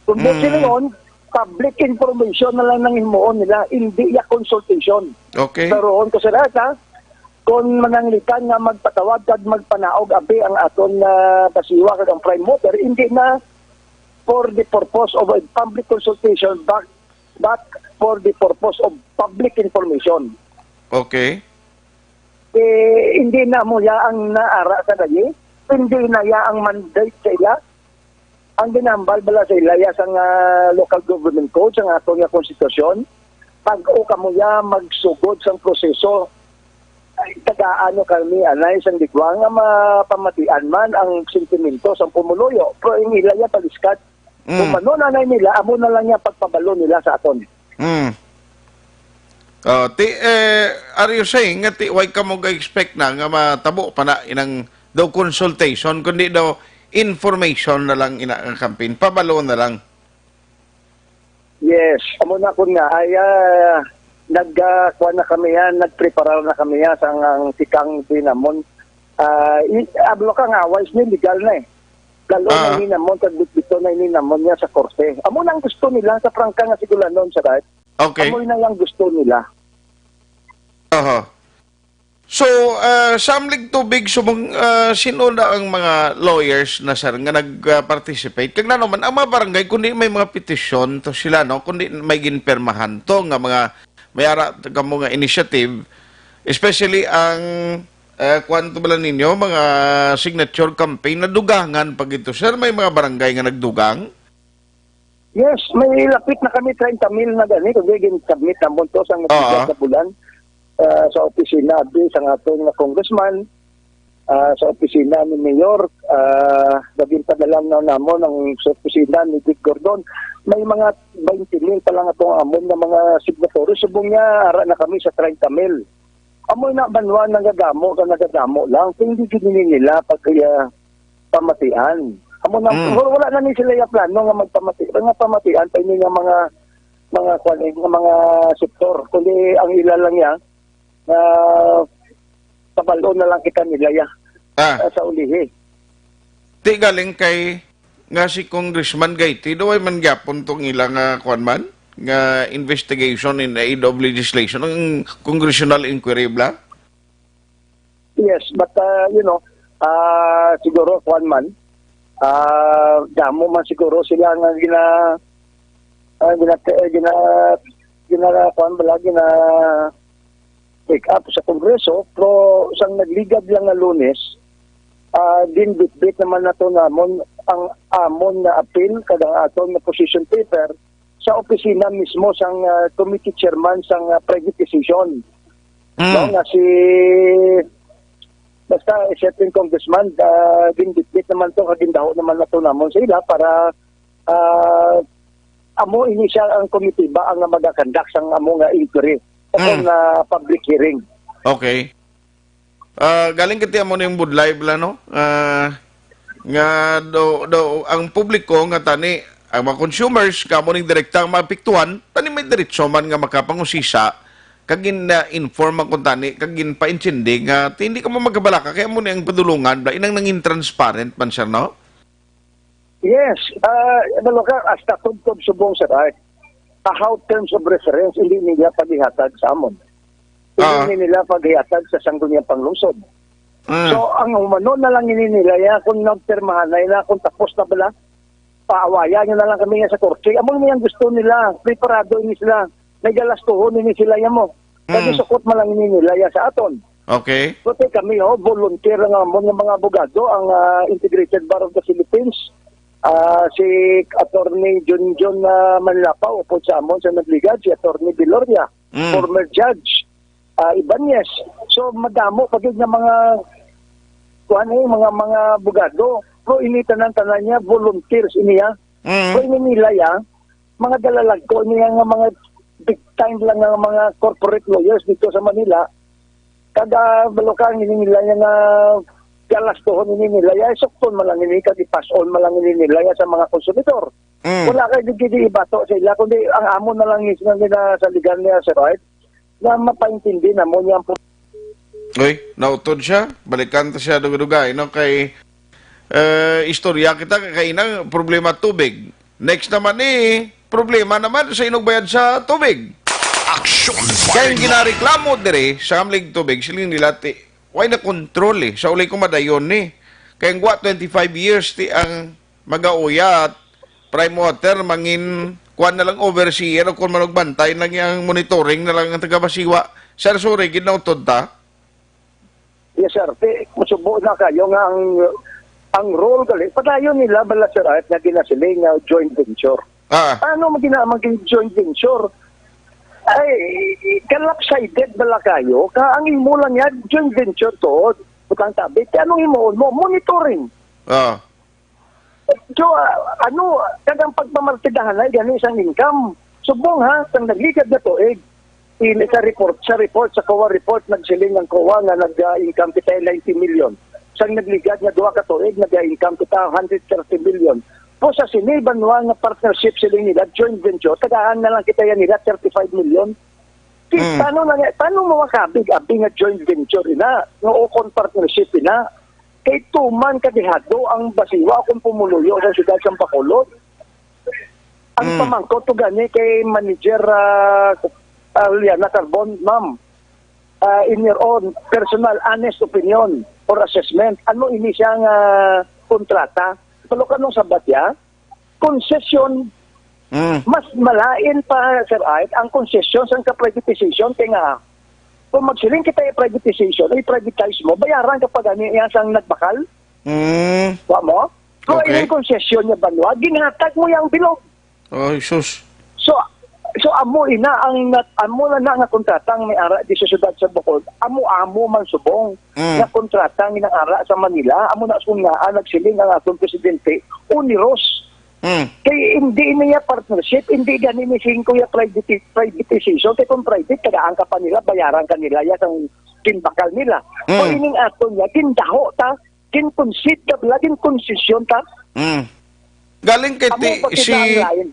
Kung Mm. silingon, public information na lang nang himuon nila, hindi ya consultation. Okay. Pero on ko sa lahat, ha, kung mananglitan nga magpatawag kag magpanaog abi ang aton nga BASIWA kag ang Prime Water, hindi na for the purpose of a public consultation, but, but for the purpose of public information. Okay. Eh, hindi na mo ya ang naara sa dali, hindi na ya ang mandate sa ila. Ang ginambal bala sa ila ya sang, ah, local government code, sang aton nga konstitusyon, pag-o kamo ya magsugod sang proseso, ay, tagaan nyo kami anay sang ligwa nga mapamatian man ang sentimento sang pumuluyo. Pero ang ila ya paliskat, Mm. Kung ano nanay nila, amo na lang niya pagpabalo nila sa aton. Mm. Oh, ti, eh, are you saying nga ti, why kamo ga-expect na nga matabo pa na inang daw consultation, kundi daw information na lang ina ang campaign? Pabalo na lang. Yes, amo na kun nga ay, ah, nag, ah, kuwan na kami yan, nagprepara na kami yan sa ang tikang dinamon. Ah, i-, ablo ka nga, wise ni legal na eh. Lalo Ah. na ini namon, kag bitbito na ini namon niya sa korte. Amo na ang gusto nila sa prangka nga sigulanon, sa right? Okay. Amo na lang gusto nila. Aha. So, ah, Samlig Tubig, subong, ah, sino na ang mga lawyers na, sir, nga nag-participate? Kag nano man, ang mga barangay, kundi may mga petisyon to sila, no? Kundi may ginpirmahan to nga mga, may ara kamo nga initiative, especially ang, eh, kwan to bala ninyo, mga signature campaign, nadugangan pa gito, sir? May mga barangay nga nagdugang? Yes, may lapit na kami treinta mil na gani, kag gin-submit namon to sa Ah. nagbigat na bulan, ah, sa opisina abi sang aton nga congressman, ah, sa opisina ni Mayor, ah, naging padala na namon ang sa opisina ni Vic Gordon. May mga twenty mil pa lang atong amon nga mga signatories. Subong niya, ara na kami sa treinta mil. Amo na banwa nagadamo ka nagadamo lang. Kung hindi gid nila pag, ah, pamatian. Amo na, Mm. wala, wala na ni sila yung plano nga magpamati, nga pamatian pa ini nga mga, mga, kwan, eh, nga mga sektor, kundi ang ila lang yan, nga pabal-on na lang kita nila ya, Ah. ah, sa ulihi. Ti galing kay nga si Congressman Gaiti, do ay man gyapon tong ila nga kwan man, nga investigation in aid of legislation, ang congressional inquiry bla? Yes, but, uh, you know, uh, siguro, kwan man, uh, damo man siguro sila nga gina, uh, gina, gina, gina, kwan bala, gina take up sa Kongreso, pero sang nagligad lang nga Lunes, uh, ginbitbit naman nato namon ang amon nga apil kag ang aton nga position paper sa opisina mismo sang, ah, committee chairman sang, ah, privatization. Mm. No, nga si, basta, eh, certain congressman, ah, ginbitbit naman to, kag gindaho naman nato namon sa ila para, ah, amo ini siya ang komitiba ang magakandak sang amo nga inquiry o Mm. kung, ah, public hearing. Okay. Ah, galing kiti amo ning budlay bala, no? Ah, nga do, do, ang publiko nga tani, ang mga consumers, kamo ning direkta ang maapektuhan, tani may diretso man nga makapangusisa, kag gin-, ah, inform man kun tani, kag ginpaintindi nga ti-, hindi ka mo magkabalaka, kaya mo ni ang padulungan bala, inang nangin transparent man, sir, no? Yes, ah, ano ka, hasta tubtob subong, sir, ay, ah, how terms of reference, hindi nila paghihatag sa amon. Hindi Ah. ni nila paghihatag sa Sangguniang Panglungsod. Mm. So, ang umano na lang ini nila, ya, kung nagpirmahan na, ya, kung tapos na bala, paawaya nyo na lang kami nga sa korte. Amo ni ang gusto nila, preparado ini sila, may galastuhon ini sila, ya mo. Kag Mm. isukot man lang ini nila, ya, sa aton. Okay. Pati kami, oh, volunteer nga amon nga mga abogado, ang, ah, Integrated Bar of the Philippines, ah, si Attorney Junjun, ah, Manlapaw, upod sa amon sa nagligad, si Attorney Viloria, Mm. former judge, ah, Ibanez. So, madamo pa gyud nga mga, kuwan, eh, mga, mga abogado. Pero ini tanan-tanan niya, volunteers ini, ah. Mm. So, ini nila, ya, mga dalalagko niya nga mga big time lang nga mga corporate lawyers dito sa Manila. Kag, ah, balo ka, ang ini nila nga galastuhon ini nila, ya, isukton man lang ini, kag i-pass on man lang ini nila, ya, sa mga konsumidor. Mm. Wala kay di, di ibato sa ila, kundi ang amo na lang mismo nga ginasaligan niya, sir, right? Na mapaintindi na mo niya ang pro- Uy, nautod siya. Balikan ta siya dugay-dugay, no? Kay, eh, istorya kita, kay inang problema tubig. Next naman ni, problema naman sa inugbayad sa tubig. Action Kay ang Fire ginareklamo diri sa Kamlig Tubig, siling nila ti, why na control eh? Sa uli ko madayon ni. Kay ang gwa twenty-five years ti ang Magauya at Prime Water, mangin kuan na lang overseer o kung manugbantay na ang monitoring na lang ang taga-Basiwa. Sir, sorry, ginautod ta. Yes, sir. Ti, musubo na kayo nga ang, ang role gali, padayon nila bala, sir, at nga ginasiling nga joint venture. Ah. Paano mo gina-, maging joint venture? Ay, ka-lopsided bala kayo? Ka ang imo lang yan, joint venture to. Butang tabi, ti anong imo mo? Monitoring. Ah. So, ah, ano, kag ang pagpamartidahan ay gani sang income. Subong ha, sang nagligad na tuig, ini sa report, sa report, sa COA report, nagsiling ang COA nga nag-income kita ninety million. Sang nagligad nga duha ka tuig, nag-income kita hundred thirty million. Po sa sini, banwa nga partnership siling nila, joint venture, tagaan na lang kita yan nila thirty-five million. Ti, Mm. paano na nga, paano mo makabig-abing nga joint venture ina? Nga o kon partnership ina? Kay tuman kadihado ang Basiwa kung pumuluyo sa siyudad sa Bacolod. Ang Mm. pamangkot to gani kay Manager, ah, ah, Liana Carbon, ma'am. Ah, in your own personal, honest opinion or assessment, ano ini siya nga kontrata? Pero kanong sabat ya? Konsesyon, Mm. mas malain pa, Sir Art, ang konsesyon sang ka-privatization. Kay nga, kung magsiling kita i-privatization, i-privatize mo, bayaran ka pa gani yan sang nagbakal. Mm. Wa mo? Kung Okay. ining konsesyon niya banwa, ginhatag mo yang bilog. Ay, sus. So, so amo ina ang nat-, amo na na nga kontratang may ara di sa syudad sa Bukod, amo-amo man subong Mm. nga kontratang inang ara sa Manila, amo na sa nga nagsiling ang atong presidente, oneros. Mm. Kay hindi niya partnership, hindi gani ni singko ya private, privatization. Kay kung private, tagaan ka pa nila, bayaran ka nila, ya sang timbakal nila. Mm. Kung ining ato niya, gindaho ta, Ginkonsid ka bala, ginkonsesyon ka. Mm. Galing kay Amo ti, ba kita si ang lain?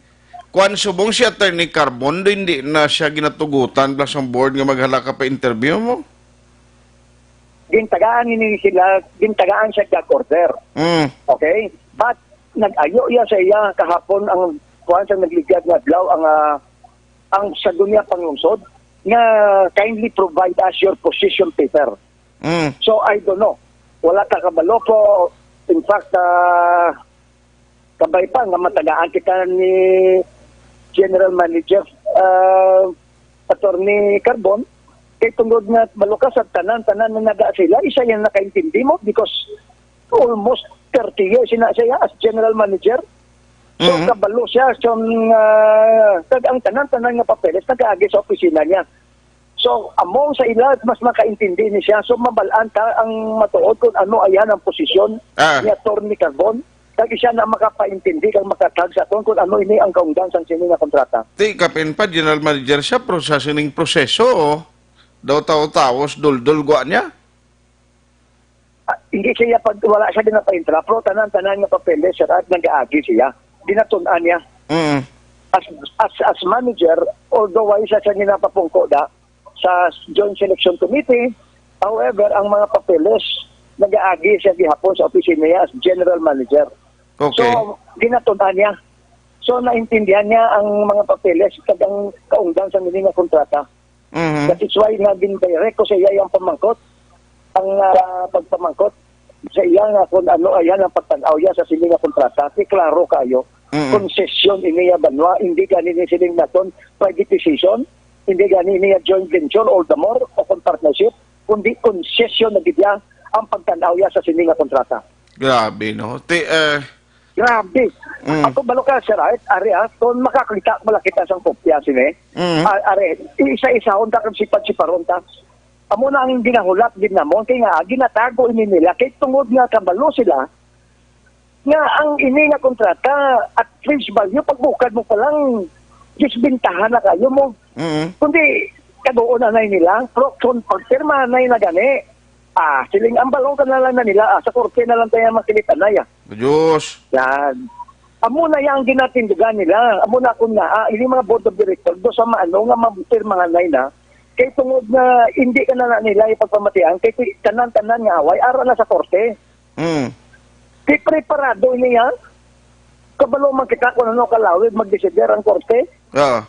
Kuan, subong si Attorney Carbon, do hindi na siya ginatugutan plus ang board nga maghala ka pa interview mo? Gintagaan ini sila, gintagaan siya gag order. Mm. Okay? But nag-ayo iya sa iya kahapon ang kuan sa nagligad nga adlaw ang ah, ang sa dunya panglungsod nga kindly provide us your position paper. Mm. So I don't know. Wala ta kabalo po. In fact, ah, kabay pa nga matagaan kita ni General Manager uh, Attorney Carbon, kay tungod nga malukas ang tanan-tanan na naga sila, isa yan nakaintindi mo because almost thirty years na siya as general manager. So, Mhm. kabalo siya sa uh, kag ang tanan-tanan nga papeles nagaagi sa opisina niya. So, among sa ila, mas makaintindi ni siya. So, mabalaan ta ang matuod kung ano ayan ang posisyon Ah. ni Attorney Carbon. Kag siya na makapaintindi kag makatag sa aton kung ano ini ang kaungdan sang sini nga kontrata. Ti kapin pa, general manager siya, pero sa sining proseso, oh, daw tawo-tawo, duldul gwa niya. Ah, hindi siya pag wala siya ginapaintra, pero tanan-tanan nga papeles siya at nag-aagi siya. Dinatun-an niya. Mm. As, as, as manager, although wala siya siya ginapapungko da sa Joint Selection Committee, however, ang mga papeles nag-aagi siya gihapon sa opisina niya as general manager. Okay. So, ginatun-an niya. So, naintindihan niya ang mga papeles kag ang kaungdan sa nini nga kontrata. Mhm. That is why nga gin-direct ko sa iya ang pamangkot, ang ah, pagpamangkot sa iya nga kung ano ayan ang pagtan-aw niya sa sini nga kontrata. Kay klaro kayo, Mhm. konsesyon ini ya banwa, hindi gani ni siling naton private decision, hindi gani ini ya joint venture all the more o kung partnership, kundi konsesyon na gid ya ang pagtan-aw niya sa sini nga kontrata. Grabe, no? Ti, eh, Grabe. Mm. Ako balo ka, sir, right? Ari, ah, kung makakita, wala kita sang kopya, sini. Mm. Ah, ari, isa-isahon ta kag sipad-siparon ta. Amo na ang ginahulat din namon, kay nga, ginatago ini nila, kay tungod nga kabalo sila, nga ang ini nga kontrata, at face value, pagbukad mo pa lang, disbintahan na kayo mo. Mm. Kundi, kagoon na nila, pero kung pagpirmahan na gani, ah, siling ang balong ka na lang na nila, ah, sa korte na lang tayo makilitan na ya. Diyos. Yan. Amo na yang ginatindugan nila. Amo na kung na, ah, ini mga board of directors, do sa maano nga mapirmahan na ina. Kay tungod na hindi ka na, na nila ipagpamatian, kay ti- tanan-tanan nga away, ara na sa korte. Mm. Di preparado ini yan. Kabalo man kita kung ano kalawig mag-desider ang korte. Ah.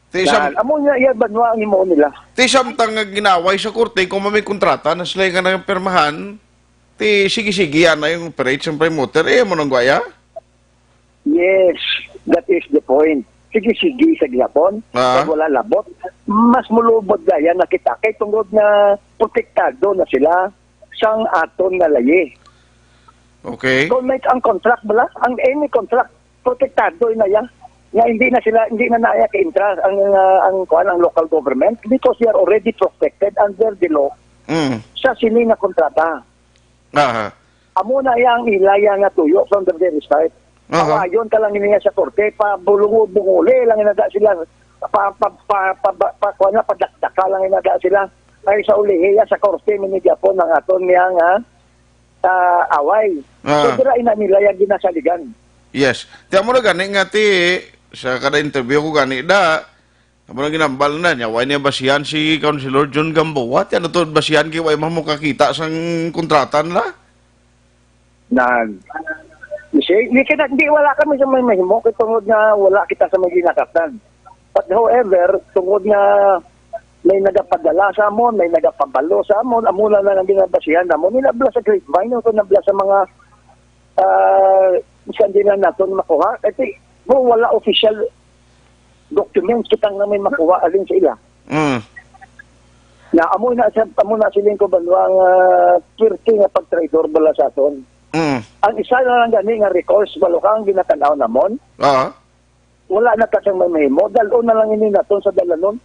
Ti sam, Yan. Amo niya, iya banwa ang imo nila. ti samtang nga ginaway sa korte, kung may kontrata na sila nga nagpirmahan, ti sige-sige yan na yung operate sa promoter, eh, mo nang gwaya? Yes, that is the point. Sige-sige sa gihapon, Ah. pag wala labot, mas mulubod gaya na kita. Kay tungod nga protektado na sila sang aton nga layi. Okay. Kung may ang contract bala, ang any contract, protektado na yan. Nga hindi na sila, hindi na naya ka-intra ang, ah, ang, kuwan, ang local government because they are already protected under the law Mm. sa sini nga kontrata. Aha. Amo na iya ang ilaya nga tuyo from the very start. Aha. Pawayon ka lang niya sa korte, pa bulungo bunguli lang nada sila, pa pa pa pa, pa, pa, kuwan na, padakdaka lang nada sila. Ay sa ulihi ya sa korte mini gyapon ang aton niya nga ah, away. Ah. So dira ina nila yung ginasaligan. Yes. Ti amo na gani nga ti sa kada interview ko gani da, amo na ginambal na niya, why niya basihan si Councilor John Gamboa? Ti ano to basihan kay why mo kakita sang kontrata nila? Nag, you see, di, kita, di wala kami sa may mahimo kay tungod nga wala kita sa may ginakatan. But however, tungod nga may nagapadala sa amon, may nagapabalo sa amon, amo na lang ang ginabasihan namon. Nilabla sa grapevine, o nabla sa mga ah, bisan di na naton makuha. Kasi mo wala official documents kita nga may makuha alin sa ila. Mm. Na amo na sa amo na siling ko banwa nga swerte nga pagtraidor bala sa aton. Mm. Ang isa na lang gani nga recourse balo ka ang ginatanaw namon. Ah. Wala na ta sang may mahimo. Dalon na lang ini naton sa dalanon.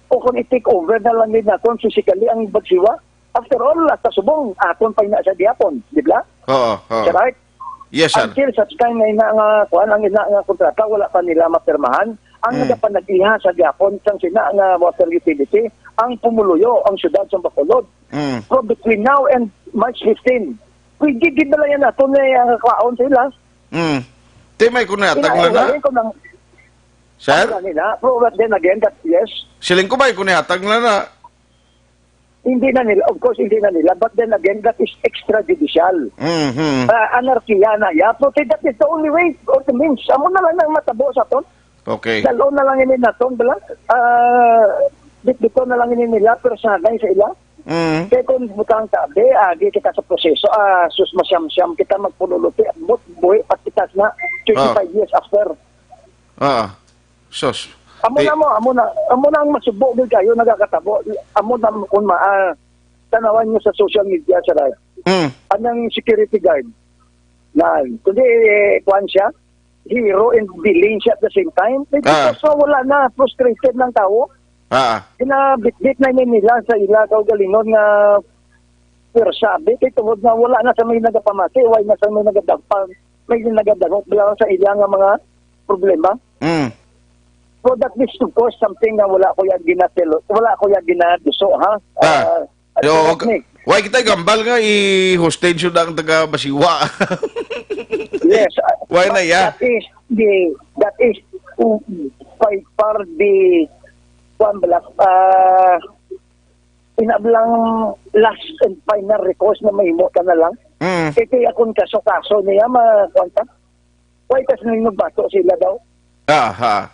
O kung i-take over na lang ni naton physically ang Bagsiwa. After all, hasta subong, aton pa ina sa gihapon, di ba? Oo, oo. Sir Art? Yes, sir. Until such time na ina nga, kuan, ang ina nga kontrata, wala pa nila mapirmahan. Ang Mm. nagapanag-iha sa gihapon sang sina nga water utility, ang pumuluyo, ang syudad sa Bacolod. Mm. So between now and March fifteen, Pwede gid na lang yan ato na ang kwaon sila. Hmm. Di may kung nihatag na na? Kinaiwayan ko ng Sir? Ang kanila. Pero but then again, that, yes. Siling ko ba, kung nihatag na na? Hindi na nila. Of course, hindi na nila. But then again, that is extrajudicial. Mhm. Ah, anarkiya na, ya. Pero that is the only way or the means. Amo na lang ang matabo sa aton. Okay. Dalo na lang ini naton, bala. Ah, bit-, bito na lang ini nila, pero sanay sa ila. Mm. Kaya kung butang tabi, agi kita sa proseso, ah, sus, masyam-syam kita magpululuti, but buhi pa kita na twenty-five years after. Ah. Sus. Amo Di na mo, amo na, amo na ang masubo gid kayo nagakatabo. Amo na kung ma, ah, tanawan niyo sa social media, sir, ay. Mm. Anang security guard na, kundi, eh, kuwan siya, hero and villain siya at the same time. Eh, Ah. Because wala na, frustrated ng tao. Ah. Ginabitbit na ni nila sa ila kaugalingon nga pwersa. Abi, kay tungod nga wala na sa may nagapamati, wala na sa may nagadagpang, may nagadagok lang sa ila nga mga problema. Mm. So that is, of course, something na wala ko yung ginatelo, wala ko yung ginaduso, ha? Ah. Ah, Yo, Sir Nick. Why kita gambal nga i-hostage yun ang taga Basiwa? Yes, ah, Why na, but yeah? That is the, that is, um, by far the, kuwan bala, ah, inablang last and final request na mahimo ka na lang. Mm. Kaya, kaya kung kaso-kaso niya, ma-, kuwan ka, why tas nagbato sila daw? Aha.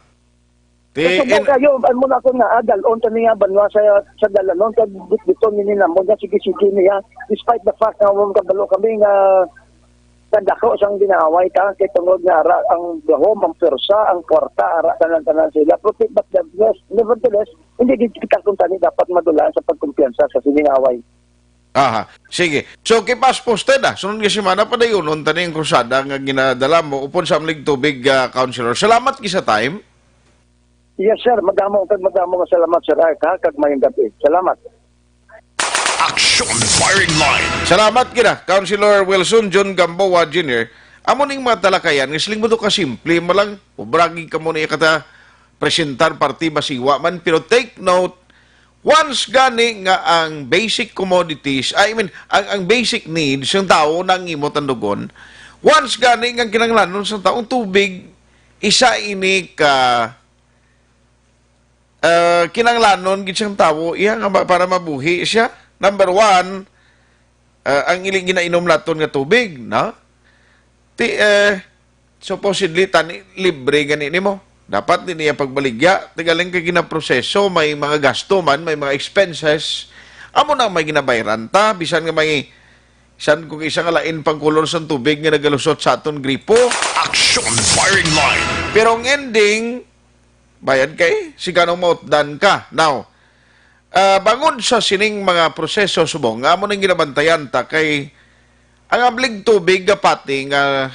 Ti-, Kasubo in- kayo, ano mo na ako nga, ah, dalon ta niya banwa sa, sa dalanon, kag bitbiton ni namon nga sige-sige niya. Despite the fact nga wala kabalo kami nga kadako sang ginaaway ta, kay tungod nga ara ang gahom, ang pwersa, ang kwarta, ara tanan-tanan sila. But, but nevertheless, nevertheless, hindi gid kita kung tani dapat madulaan sa pagkumpiyansa sa sining away. Aha. Sige. So, keep us posted, ah. Sunod nga semana, padayunon ta ni ang krusada nga ginadala mo upod sa Amlig Tubig, ah, Councilor. Salamat gid sa time. Yes, sir. Madamo kag madamo nga salamat, Sir Art, ha, kag mayong gabi. Salamat. Action Firing Line. Salamat gid, ah, Councilor Wilson John Gamboa Junior. Amo ning mga talakayan nga siling mo to ka simple mo lang, ubragi ka mo niya kata presentar parte Basiwa man, pero take note, once gani nga ang basic commodities, I mean, ang, ang basic needs sang tawo na ang imo tandugon, once gani nga kinahanglanon sang tawo ang tubig, isa ini ka, ah, kinahanglanon gid sang tawo iya nga ma-, para mabuhi siya. Number one, ah, ang ili ginainom naton nga tubig, no? Ti, eh, supposedly, tani, libre gani nimo. Dapat din iya pagbaligya. Tigaling kay ginaproseso, may mga gasto man, may mga expenses. Amo na may ginabayran ta, bisan nga may, bisan kung isa nga lain pang kulor sang tubig nga nagalusot sa aton gripo. Action Firing Line. Pero ang ending, bayad kay, si kanong mautdan ka. Now, Ah, bangod sa sining mga proseso subong, nga amo ning ginabantayan ta kay ang Amlig Tubig nga pati nga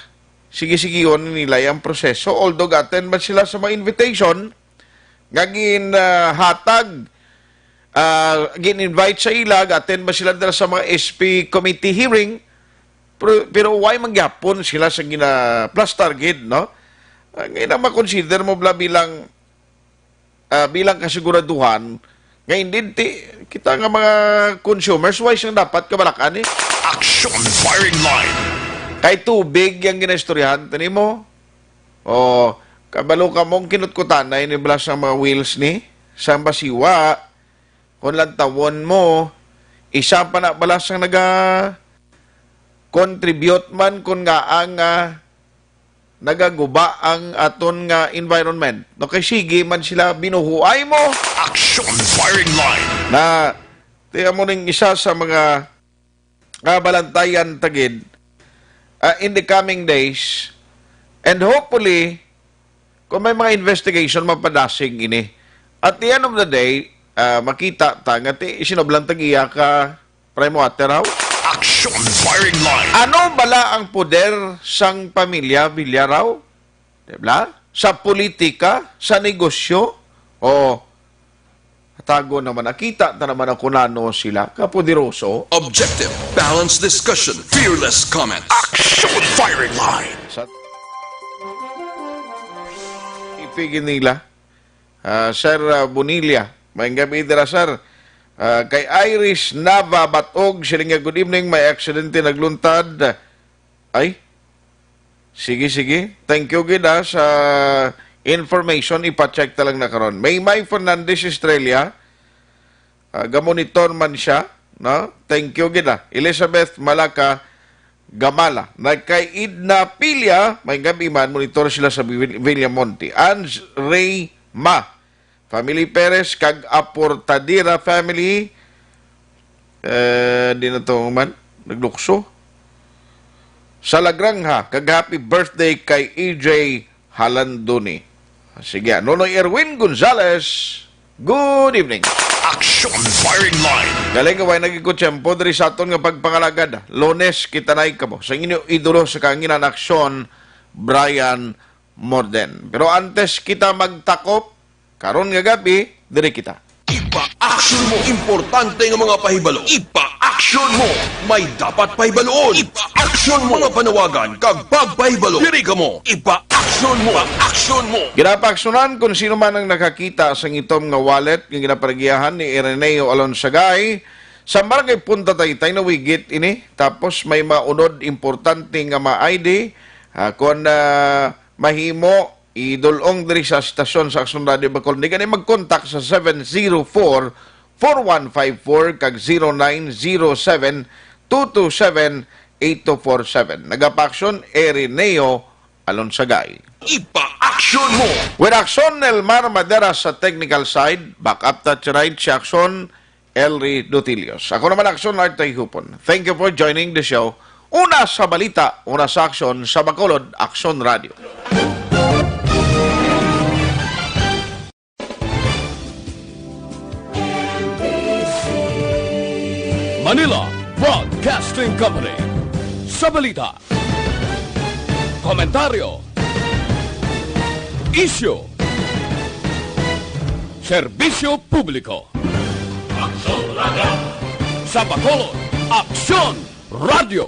sige-sigihon nila ang proseso, although ga-attend man sila sa mga invitation nga gin, ah, hatag, ah, gin-invite sa ila, ga-attend man sila dira sa mga S P committee hearing, pero, pero why man gyapon sila sa ginaplastar gid, no? Ah, ngayon ang makonsider mo bala bilang ah, bilang kasiguraduhan nga indeed ti-, kita nga mga consumers, why siyang dapat kabalak-an, eh? Action Firing Line. Kay tubig yang ginaistoryahan ta nimo. O, kabalo ka mong kinutkutanay ni bala sang mga wheels ni, sang Basiwa, kung lantawon mo, isa pa na bala sang naga contribute man kun nga ang, ah, nagaguba ang aton nga environment. No, kay sige man sila binuhuay mo. Action Firing Line. Na, ti amo ning isa sa mga kabalantayan ta gid, ah, in the coming days. And hopefully, kung may mga investigation, mapadasig ini. At the end of the day, ah, makita ta nga ti, sinublang tag-iya ka Prime Water, haw? Action Firing Line. Ano bala ang poder sang pamilya Villar, haw? Di ba? Sa politika, sa negosyo, o hatago naman, nakita ta naman ang kunano sila kapoderoso. Objective, balanced discussion, fearless comments. Action Firing Line. Sa ipigin nila, ah, Sir, ah, Bonilla, may gabi dira, sir. Ah, kay Iris Nava Batog, siling niya, "Good evening, may aksidente nagluntad." Ay, sige, sige. Thank you gid, ah, sa information. Ipa-check ta lang na karon. Maymay Fernandez Estrella, ah, gamonitor man siya, no? Thank you gid, ah. Elizabeth Malaka Gamala. Nagkay Idna Pilia, may gabi man, monitor sila sa Vil-, Villamonte. Ange Ray Ma, Family Perez kag Aportadera family. Eh, di na to man, naglukso. Sa Lagranja, kag happy birthday kay E J Halandoni. Sige, Nonoy Erwin Gonzalez, good evening. Action Firing Line. Galing nga way nagikot tiyempo diri sa aton nga pagpangalagad. Lunes, kita na kamo sa inyo idolo sa kanginan aksyon, Brian Morden. Pero antes kita magtakop, karon nga gabi, diri kita. Ipa-action mo. Importante nga mga pahibalo. Ipa-action mo. May dapat pahibaluon. Ipa-action mo. Mga panawagan kag pagpahibalo. Diri kamo. Ipa-action mo. Ipa-action mo. Ginapaaksyonan kung sino man ang nakakita sa ngitom nga wallet nga ginaparagiyahan ni Ireneo Alonsagay sa Barangay Punta Taytay, nawigit ini. Tapos may mga unod importante nga mga I D. Ah, kung, ah, mahimo, idul-ong diri sa estasyon sa Aksyon Radio Bacolod. Di gani mag-contact sa seven zero four, four one five four kag zero nine zero seven, two two seven, eight two four seven. Nagapaaksyon, Erineo Alonsagay. Ipa-action mo! With Aksyon, Nelmar Madera sa technical side, backup touch right si Aksyon, Elry Dutilios. Ako naman, Aksyon, Art Tayhupon. Thank you for joining the show. Una sa balita, una sa aksyon, sa Bacolod, Aksyon Radio. Manila Broadcasting Company. Sa balita, komentaryo, isyu, serbisyo publiko. Aksyon Radio. Sa Bacolod, Aksyon Radio.